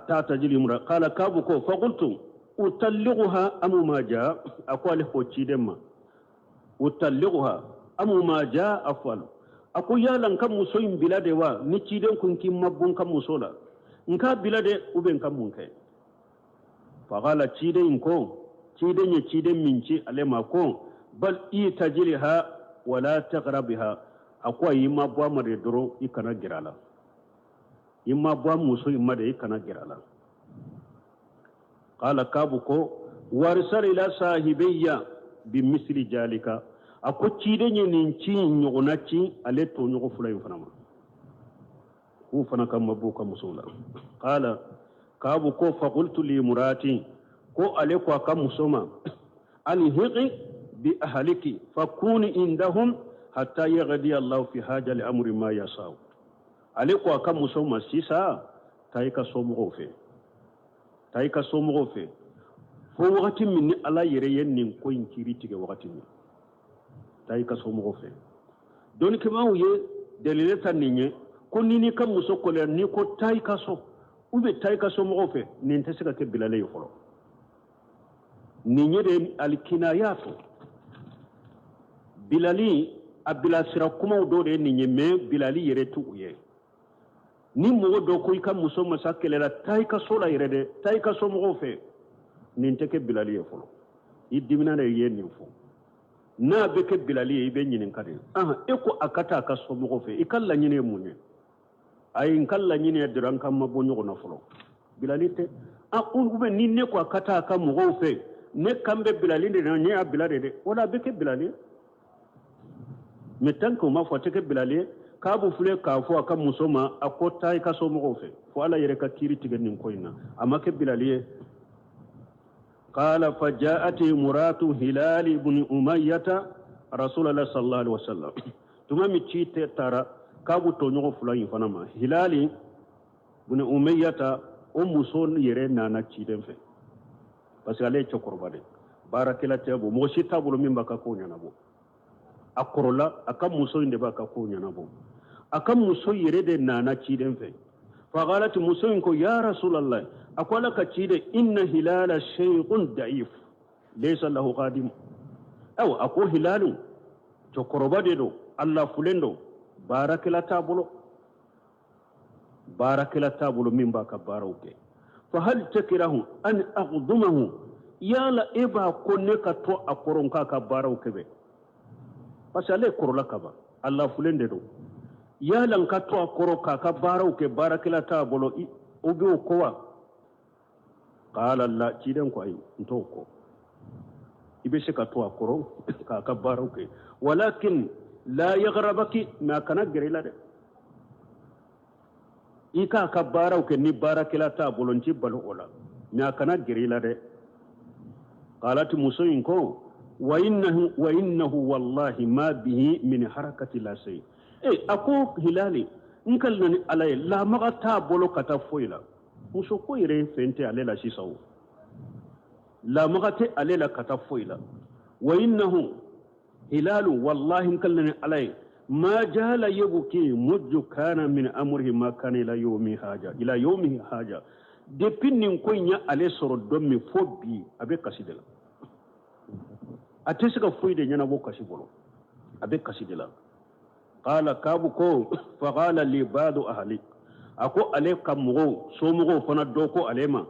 ta'tajil imra. Qala, Kabu ko, faqultu utallighuha amu ma jaa. A ko ale ko ciden ma, utallighuha amu ma jaa afal. A ko yala n ka muso in bila de wa? Ni ciden kun k'i ma bɔ n ka muso la, n k'a bila de ou bien n ka mun kɛ? Faqala, ciden in ko, ciden ye ciden min ci ale ma ko bal itajilha wala taqrabha. A ko ayi, i ma bɔ a ma de dɔrɔn, i kana gɛrɛ a la. I ma bɔ a muso in ma de, i kana gɛrɛ a la. Qala, Kabu ko, warsala ila sahibayya bimisli jalika. A ko ciden ye nin ci in ɲɔgɔnna ci ale tɔɲɔgɔn fila in fana ma, k'u fana ka ma b'u ka musow la. Qala, Kabu ko, faqultu li murati, ko ale ko a ka muso ma, alhiqi bi ahliki fakuni indahum hatta yaghdi Allahu fi haja li amri ma yasau. Ale ko a ka muso ma sisan, taa i ka somɔgɔw fɛ, taa i ka somɔgɔw fɛ fo wagati min ni Ala yɛrɛ ye nin ko in kiiri tigɛ wagati min, taa i ka somɔgɔw fɛ. Dɔnnikɛbaaw ye dalile ta nin ye ko ni n'i ka muso kɔlɛya, n'i ko taa i ka so ou bien taa i ka somɔgɔw fɛ, nin tɛ se ka kɛ bilalen ye fɔlɔ. Nin ye de alikinaya to bilali, a bilasira kumaw dɔ de ye nin ye, mais bilali yɛrɛ t'u ye. Ni mɔgɔ dɔ ko i ka muso masa kɛlɛla, taa i ka so la yɛrɛ dɛ, taa i ka somɔgɔw fɛ, nin tɛ kɛ bilali ye fɔlɔ. I dimina de i ye nin fɔ. N'a bɛ kɛ bilali ye, i bɛ ɲininka de. Ahan, e ko a ka taa a ka somɔgɔw fɛ, i ka laɲini ye mun ye? Ayi, n ka laɲini ye dɔrɔn an ka mabɔ ɲɔgɔn na fɔlɔ. Bilali tɛ. Ah, ou bien ni ne ko a ka taa a ka mɔgɔw fɛ, ne kan bɛ bilali de la, ne y'a bila de dɛ, o la a bɛ kɛ bilali ye. Mais tant que o ma fɔ, a tɛ kɛ bilali ye. Kabu filɛ k'a fɔ a ka muso ma, a ko taa i ka somɔgɔw fɛ, fo Ala yɛrɛ ka kiiri tigɛ nin ko in na. A ma kɛ bilali ye. Qala fajaat imratu Hilal ibn Umayyata Rasulullah sallallahu alaihi wasallam. Tuma min ci tɛ taara Kabu tɔɲɔgɔn fila in fana ma, Hilali ibn Umayyata o muso yɛrɛ nana ciden fɛ, parce que ale ye cɛkɔrɔba de, baarakɛla tɛ bɔ, mɔgɔ si t'a bolo min b'a ka ko ɲɛnabɔ. A kɔrɔla, a ka muso in de b'a ka ko ɲɛnabɔ. A ka muso yɛrɛ de nana ciden fɛ. Faqalat, muso in ko, ya Rasulallah, a ko Ala ka ciden, inna Hilala shaykhun da'if laysa lahu qadim. Awa, a ko Hilalu cɛkɔrɔba de don, Allah fulen don, baarakɛla t'a bolo, baarakɛla t'a bolo min b'a ka baaraw kɛ. Fa hal takrahu an akhdumahu? Yala e b'a ko ne ka to a kɔrɔ n k'a ka baaraw kɛ bɛ? Parce que ale kɔrɔla kaban, Allah fulen de don. Yala n ka to a kɔrɔ k'a ka baaraw kɛ, baarakɛla t'a bolo, o bɛ o ko wa? Qala la, ciden ko ayi, n t'o kɔ, i bɛ se ka to a kɔrɔ k'a ka baaraw kɛ, walakin la yaghrabaki, mais a kana gɛrɛ i la dɛ. I k'a ka baaraw kɛ ni baarakɛla t'a bolo, n ti balo o la, mais a kana gɛrɛ i la dɛ. Qalati, muso in ko, wa innahu, wa innahu wallahi ma bihi min harakati la shay. E a ko Hilali, n kalina ni Ala ye, lamaga t'a bolo ka taa foyi la. Muso ko yɛrɛ fɛn tɛ ale la sisan, o lamaga tɛ ale la ka taa foyi la. Wa innahu hilalu wallahi, n kalina ni Ala ye, ma jala yabki mujju kana min amrihi ma kana ila yawmi haja, ila yawmihi haja. Depuis nin ko in ye ale sɔrɔ don min fo bi, a bɛ kasi de la, a tɛ se ka foyi de ɲɛnabɔ kasi bolo, a bɛ kasi de la. Qala Kabu ko, faqala li ba'du ahli, a ko ale ka mɔgɔw somɔgɔw fana dɔ ko ale ma,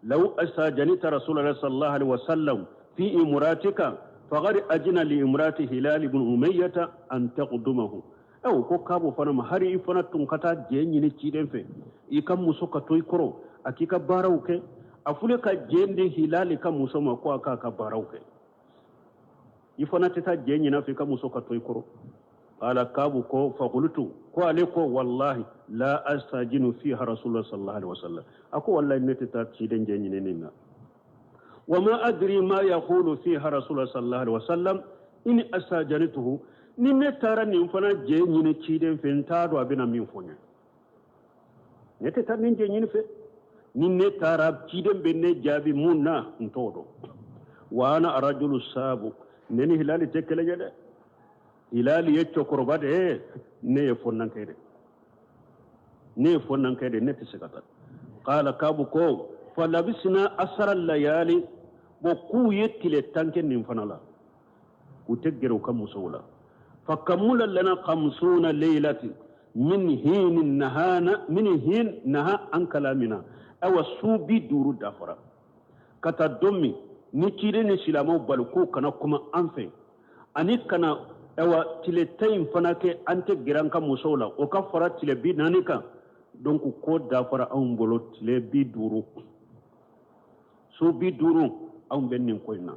law astajanita Rasulullah sallallahu alaihi wasallam fi imratika faqad ajina li imrati Hilal ibn Umayyah an taqdumahu. Aw ko Kabu fana ma, hari i fana tun ka taa jɛ ɲini ciden fɛ, i ka muso ka to i kɔrɔ, a k'i ka baaraw kɛ. A fule ka jɛ di Hilali ka muso ma ko a k'a ka baaraw kɛ, i fana tɛ taa jɛ ɲini a fɛ i ka muso ka to i kɔrɔ? Qala Kabu ko, faqultu, ko ale ko, wallahi la astajinu fiha Rasulullah sallallahu alaihi wasallam. A ko wallahi ne tɛ taa ciden jɛ ɲini nin na. Wa ma adri ma yaqulu fiha Rasulullah sallallahu alaihi wasallam in astajanituhu. Ni ne taara nin fana jɛ ɲini ciden fɛ, n t'a dɔn a bɛna min fɔ n ye. Ne tɛ taa nin jɛ ɲini fɛ. Ni ne taara, ciden bɛ ne jaabi mun na, n t'o dɔn. Wa ana rajulu sabu, ne ni Hilali tɛ kelen ye dɛ. Hilali ye cɛkɔrɔba de ye, ne ye fɔnankɛ de, ne ye fɔnankɛ de, ne tɛ se ka taa. Qala Kabu ko, falabisna asara layali. Bon, k'u ye tile 10 kɛ nin fana la, u tɛ gɛrɛ u ka musow la. Fakamula lana khamsuna leylati min hin nahana, min hin naha an kalamina. Awa, su 50 dafara ka taa don min ni ciden ni silamɛw bali k'u kana kuma an fɛ, ani kana. Awa, tile 10 in fana kɛ an tɛ gɛrɛ an ka musow la, o ka fara tile 40 kan. Donc ko dafara anw bolo tile 50, su 50 anw bɛ nin ko in na.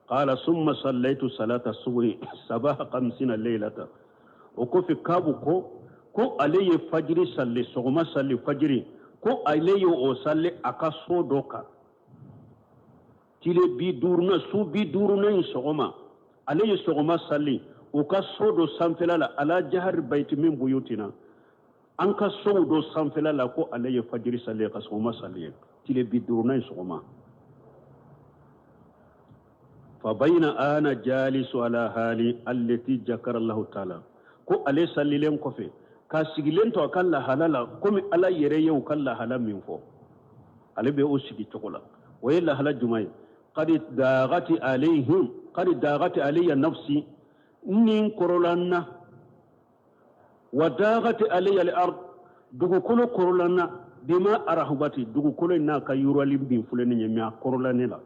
Qala summa sallaitu salata subhi sabaha khamsina leylata. O kɔfɛ, Kabu ko ale ye fajiri salli, sɔgɔma salli fajiri, ko ale ye o salli a ka so dɔ kan tile 50na, su 50na in sɔgɔma, ale ye sɔgɔma salli u ka so dɔ sanfɛla la, ala jahari baiti min buyutina, an ka sow dɔ sanfɛla la, ko ale ye fajiri salli ka sɔgɔma salli ye tile 50na in sɔgɔma. Fa bayna ana jalisu ala hali allati jakara Allahu taala, ko ale sallilen kɔfɛ ka sigilen to a ka lahala la, komi Ala yɛrɛ ye u ka lahala min fɔ, ale bɛ o sigi cogo la. O ye lahala jumɛn ye? Qad dagati alayhim, qad dagati alayya nafsi, nin kɔrɔla n na, wa dagati alayya al-ard, dugukolo kɔrɔla n na, bima arahubati, dugukolo in n'a ka yurali min filɛ nin ye, mais a kɔrɔla ne la.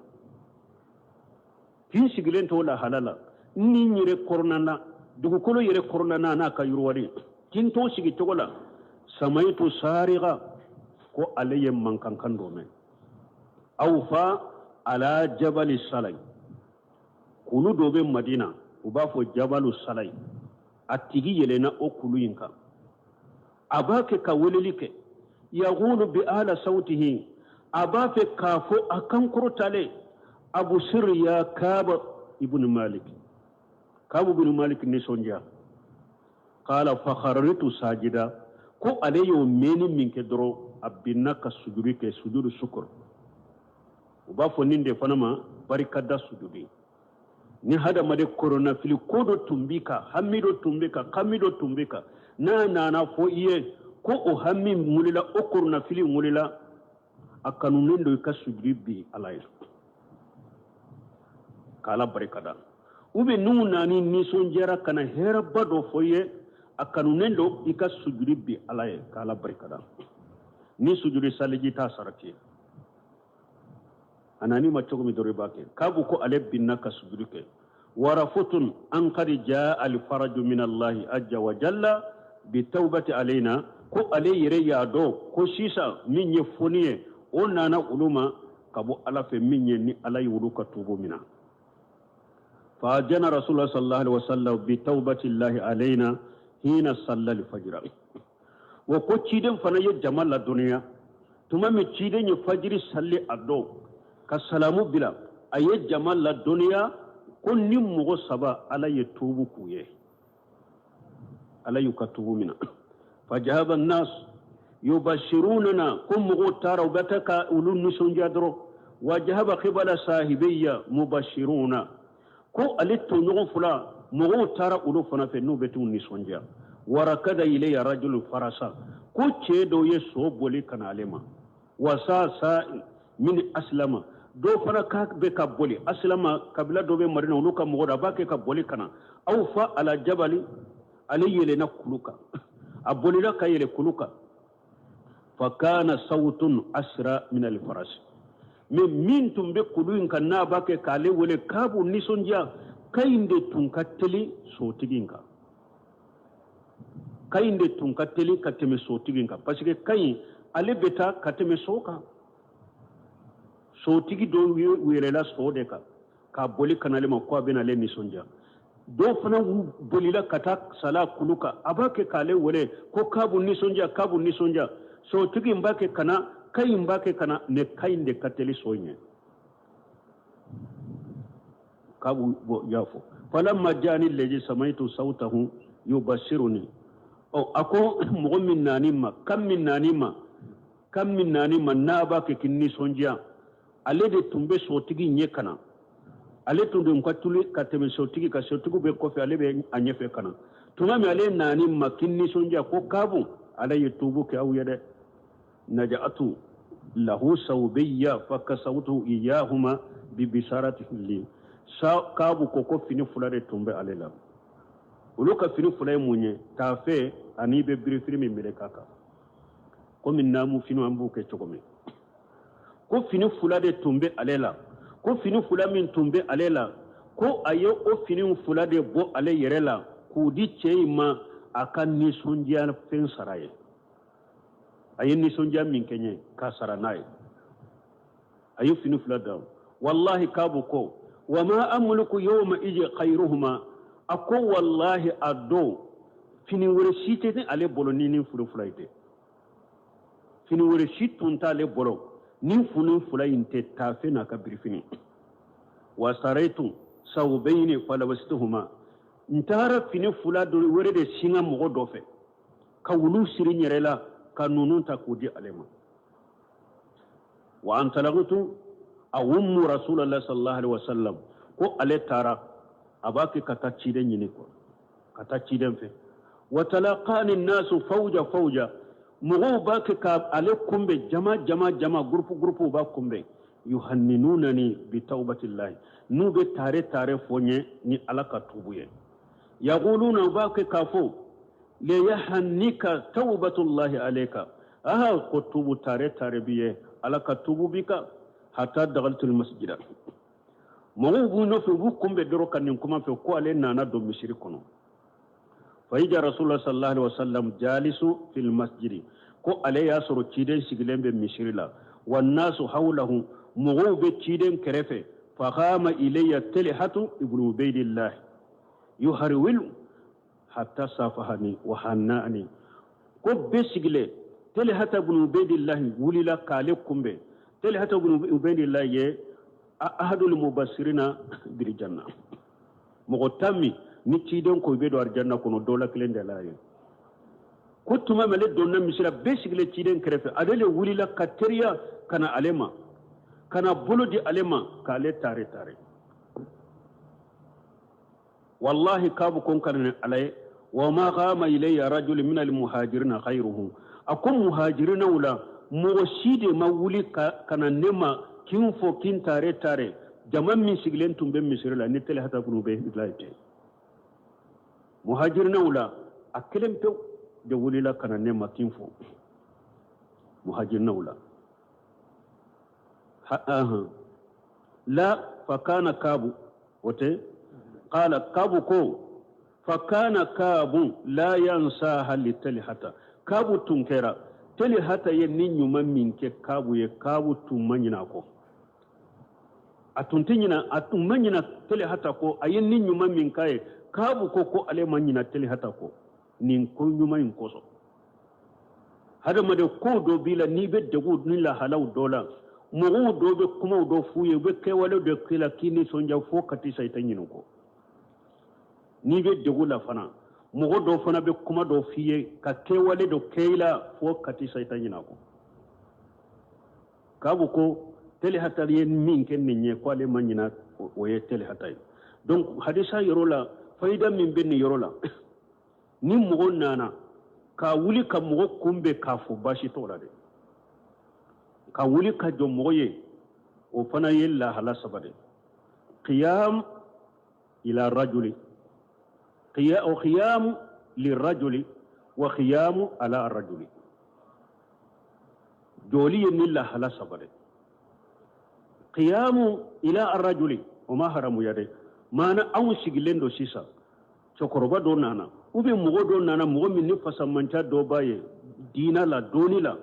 K'i sigilen to lahala la, ni n yɛrɛ kɔrɔla na, dugukolo yɛrɛ kɔrɔla na n'a ka yiriwali, k'i to sigi cogo la, samayitu sariga, ko ale ye mankankan dɔ mɛn, aw fa ala jabali salai, kulu dɔ bɛ Madina, u b'a fɔ jabalu salai. A tigi yɛlɛnna o kulu in kan, a b'a kɛ ka weleli kɛ, yaqulu bi ala sawtihi, a b'a fɛ k'a fɔ a kan kɔrɔtalen, abusir ya Kaba ibn Malik, Kabu ibn Malik nisɔndiya. Qala fa kharartu sajida, ko ale y'o mɛnni min kɛ dɔrɔn, a binna ka sujudi kɛ, sujudu sukuru. U b'a fɔ nin de fana ma barikada sujudi. Ni hadamaden koronafili ko dɔ tun b'i kan, hami dɔ tun b'i kan, kami dɔ tun b'i kan, n'a nana fɔ i ye ko o hami wulila, o koronafili wulila, a kanunen don i ka sujudi bin Ala ye k'Ala barikada. U bɛ n'u nani nisɔndiyara ka na hɛrɛba dɔ fɔ i ye, a kanunen don i ka sujudi bin Ala ye k'Ala barikada. Ni sujudi saliji t'a sarati ye, a nan'i ma cogo min dɔrɔn i b'a kɛ. Kabu ko ale binna ka sujudi kɛ. Warafutun an qad jaa alfaraju min Allahi azza wa jalla bi tawbati alayna, ko ale yɛrɛ y'a dɔn ko sisan min ye foni ye, o nana olu ma ka bɔ Ala fɛ, min ye ni Ala ye olu ka tubu mina. Fa jana rasulullah sallallahu alaihi wasallam bi tawbati llahi alayna hina salla al-fajr. Wa ko ciden fana ye jama ladɔnniya tuma min ciden ye fajiri salli a dɔn ka salamu bila, a ye jama ladɔnniya ko ni mɔgɔ saba Ala ye tubu k'u ye, Ala y'u ka tubu mina. Fajahaba nas yubashirunana, ko mɔgɔw taara u bɛ taa ka olu nisɔndiya dɔrɔn. Wa jahaba qibala sahibiyya mubashiruna, ko ale tɔɲɔgɔn fila mɔgɔw taara olu fana fɛ n'u bɛ t'u nisɔndiya. Warakada ilayya rajulu farasa, ko cɛ dɔw ye so boli ka na ale ma. Wasa sa min asilama, dɔw fana k'a bɛ ka boli asilama, kabila dɔ bɛ Madina, olu ka mɔgɔ dɔ a b'a kɛ ka boli ka na. Aw fa ala jabali, ale yɛlɛnna kulu kan, a bolila ka yɛlɛ kulu kan. Fa kana sawtun asra min alfarasi, mais min tun bɛ kulu in kan n'a b'a kɛ k'ale wele k'a b'u nisɔndiya, ka in de tun ka teli sotigi in kan, ka in de tun ka teli ka tɛmɛ sotigi in kan, parce que ka in ale bɛ taa ka tɛmɛ so kan. Sotigi dɔw yɛlɛla so de kan k'a boli ka n'ale ma ko a bɛna ale nisɔndiya. Dɔw fana bolila ka taa sala kulu kan, a b'a kɛ k'ale wele ko k'a b'u nisɔndiya, k'a b'u nisɔndiya. Sotigi in b'a kɛ ka na, ka in b'a kɛ ka na, mais ka in de ka teli so in ye. K'a b'u bɔ y'a fɔ falamma jaani lezi samaitu sawtahu yubashiruni. Ɔ a ko mɔgɔ min nan'i ma, kan min nan'i ma, kan min nan'i ma n'a b'a kɛ k'i nisɔndiya, ale de tun bɛ sotigi ɲɛ ka na, ale tun de ka tuli ka tɛmɛ sotigi kan, sotigi bɛ kɔfɛ, ale bɛ a ɲɛfɛ ka na. Tuma min ale nan'i ma k'i nisɔndiya ko Kabu, ale ye tubu kɛ aw ye dɛ. Naja'atu lahu sawbiyya fakasawtu iyahuma bi bisaratihi li. Sa Kabu ko ko fini fila de tun bɛ ale la. Olu ka fini fila ye mun ye? Taafe ani bɛ birifini min meleke a kan, komi naamu fini an b'o kɛ cogo min. Ko fini fila de tun bɛ ale la, ko fini fila min tun bɛ ale la, ko a ye o fini fila de bɔ ale yɛrɛ la k'o di cɛ in ma a ka nisɔndiya fɛn sara ye. A ye nisɔndiya min kɛ n ye k'a sara n'a ye, a ye fini fila da. Walahi Kabu ko wa ma amliku yawma iji khayruhuma, a ko walahi a don fini wɛrɛ si tɛ ale bolo ni nin fini fila in tɛ, fini wɛrɛ si tun t'ale bolo ni fini fila in tɛ, taafe n'a ka birifini. Wa saraitu sawbayni falabasituhuma, n taara fini fila dɔ wɛrɛ de singa mɔgɔ dɔ fɛ ka wulu siri n yɛrɛ la ka ninnu ta k'o di ale ma. Wa an talagtu a ummu rasulallah sallallahu alaihi wasallam, ko ale taara a b'a kɛ ka taa ciden ɲini kɔ, ka taa ciden fɛ. Wa talaqani nasu fawja fawja, mɔgɔw b'a kɛ ka ale kunbɛn jama jama jama, gurupu gurupu b'a kunbɛn. Yuhanninunani bi tawbatillahi, n'u bɛ tare tare fɔ n ye ni Ala ka tubu ye. Yaquluna, u b'a kɛ k'a fɔ liyahannika tawbatullahi alayka, aha ko tubu tare tare bi ye, Ala ka tubu bi kan. Hatta dagaltul masjida, mɔgɔw b'u nɔfɛ, u b'u kunbɛn dɔrɔn ka nin kuma fɛ ko ale nana don misiri kɔnɔ. Fa ija rasulullah sallallahu alaihi wasallam jalisu fil masjidi, ko ale y'a sɔrɔ ciden sigilen bɛ misiri la. Wa nasu hawlahu, mɔgɔw bɛ ciden kɛrɛfɛ. Fa qama ilayya talhatu ibnu ubaydillah yuharwilu Hatta safahani wa hannani. Ko bɛɛ sigilen, Talihata bunu Ubaidillahi wulila k'ale kunbɛn. Talihata bunu Ubaidillahi ye ahadul mubasirina bil janna, mɔgɔ 10 min ni ciden ko i bɛ don arijanna kɔnɔ, dɔ la kelen de la ye. Ko tuma min ale donna misira, bɛɛ sigilen ciden kɛrɛfɛ, ale le wulila ka teriya ka na ale ma, ka na bolo di ale ma, k'ale tare tare. Wallahi, Kabu ko n kali ni Ala ye, wa ma qama ilayya rajul min al muhajirina khayruhu. A ko muhajirinaw la, mɔgɔ si de ma wuli ka na ne ma kin fɔ kin tare tare, jama min sigilen tun bɛ misiri la, ni Talihata bunu Ubaidillahi tɛ. Muhajirinaw la, a kelen pewu de wulila ka na ne ma kin fɔ muhajirinaw la. La fakana Kabu o tɛ qala Kabu ko fakana Kabu la yansaha li Talihata. Kabu tun kɛra Talihata ye ni ɲuman min kɛ Kabu ye, Kabu tun ma ɲinɛ a kɔ, a tun tɛ ɲinɛ, a tun ma ɲinɛ Talihata kɔ. A ye ni ɲuman min k'a ye, Kabu ko ko ale ma ɲinɛ Talihata kɔ nin ko ɲuman in kosɔn. Hadamaden, ko dɔ b'i la, n'i bɛ degun ni lahalaw dɔ la, mɔgɔw dɔ bɛ kumaw dɔ f'u ye, u bɛ kɛwale dɔ k'i la k'i nisɔndiya fo ka t'i sa, i tɛ ɲinɛ o kɔ. N'i bɛ degun la fana, mɔgɔ dɔ fana bɛ kuma dɔ f'i ye ka kɛwale dɔ kɛ i la fo ka t'i sa, i tɛ ɲinɛ a kɔ. Kabu ko Talihata ye min kɛ nin ye, ko ale ma ɲinɛ o ye Talihata ye. Donc hadisa yɔrɔ la, fayida min bɛ nin yɔrɔ la, ni mɔgɔ nana ka wuli ka mɔgɔ kunbɛn k'a fɔ, baasi t'o la dɛ. Ka wuli ka jɔ mɔgɔ ye, o fana ye lahala saba de: qiyam ila rajuli, qiyam lirajuli wa qiyamu ala rajuli. Jɔli ye ni lahala saba de. Qiyamu ila arrajuli, o ma haramuya dɛ. Maana anw sigilen don sisan, cɛkɔrɔba dɔ nana ou bien mɔgɔ dɔ nana, mɔgɔ min ni fasamanca dɔ b'a ye diina la, dɔɔni la,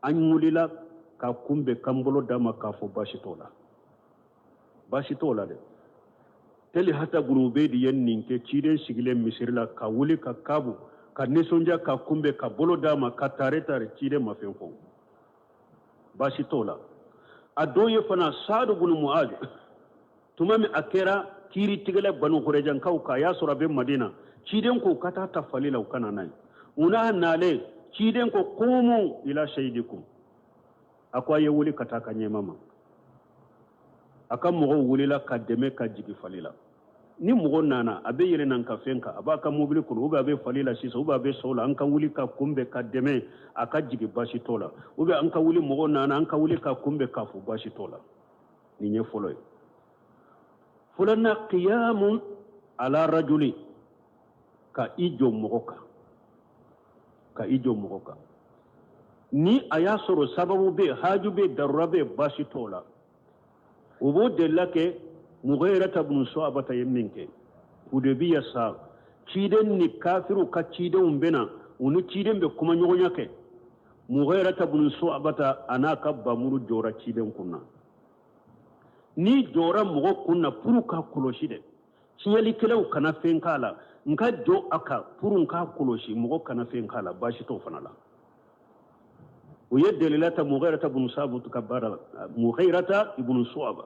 an wulila ka kunbɛn k'an bolo d'a ma k'a fɔ, baasi t'o la, baasi t'o la dɛ. Talihata bunu Ubedi ye nin kɛ ciden sigilen misiri la, ka wuli ka Kabu ka nisɔndiya ka kunbɛn, ka bolo d'a ma, ka tare tare. Ciden ma fɛn fɔ, baasi t'o la. A dɔ ye fana Saadu bunu Muaz, tuma min a kɛra kiiritigɛla Banu Kurejankaw kan, a y'a sɔrɔ a bɛ Madina. Ciden ko ka taa ta fali la, u ka na n'a ye. U n'a nalen, ciden ko: qumu ila sayidikum. A ko a ye wuli ka taa ka ɲɛma ma. A ka mɔgɔw wulila ka dɛmɛ ka jigi fali la. Ni mɔgɔ nana, a bɛ yɛlɛ ka fɛn kan, a b'a ka mobili kɔnɔ, ou bien a bɛ fali la sisan, ou bien a bɛ so la, an ka wuli ka kunbɛn ka dɛmɛ a ka jigi, baasi t'o la. Ou bien an ka wuli, mɔgɔ nana, an ka wuli ka kunbɛn k'a fɔ, baasi t'o la. Nin ye fɔlɔ ye. Filanan, qiyamun ala rajuli, ka i jɔ mɔgɔ kan, ka i jɔ mɔgɔ kan ni a y'a sɔrɔ sababu bɛ yen, haju bɛ yen, darura bɛ yen, baasi t'o la. O b'o delila kɛ. Mughirata bunu Shu'bata ye min kɛ Hudebiya sa, ciden ni kafiriw ka cidenw bɛ na, u ni ciden bɛ kuma ɲɔgɔnya kɛ. Mughirata bunu Shu'bata, a n'a ka bamuru jɔra ciden kun na. N'i jɔra mɔgɔ kun na pour ka kɔlɔsi dɛ, tiɲɛlikɛlaw kana fɛn k'a la, n ka jɔ a kan pour n k'a kɔlɔsi, mɔgɔ kana fɛn k'a la, baasi t'o fana la. O ye delila ta Mughirata bunu Sabu ka baara la. Mughirata ibnu Shu'ba,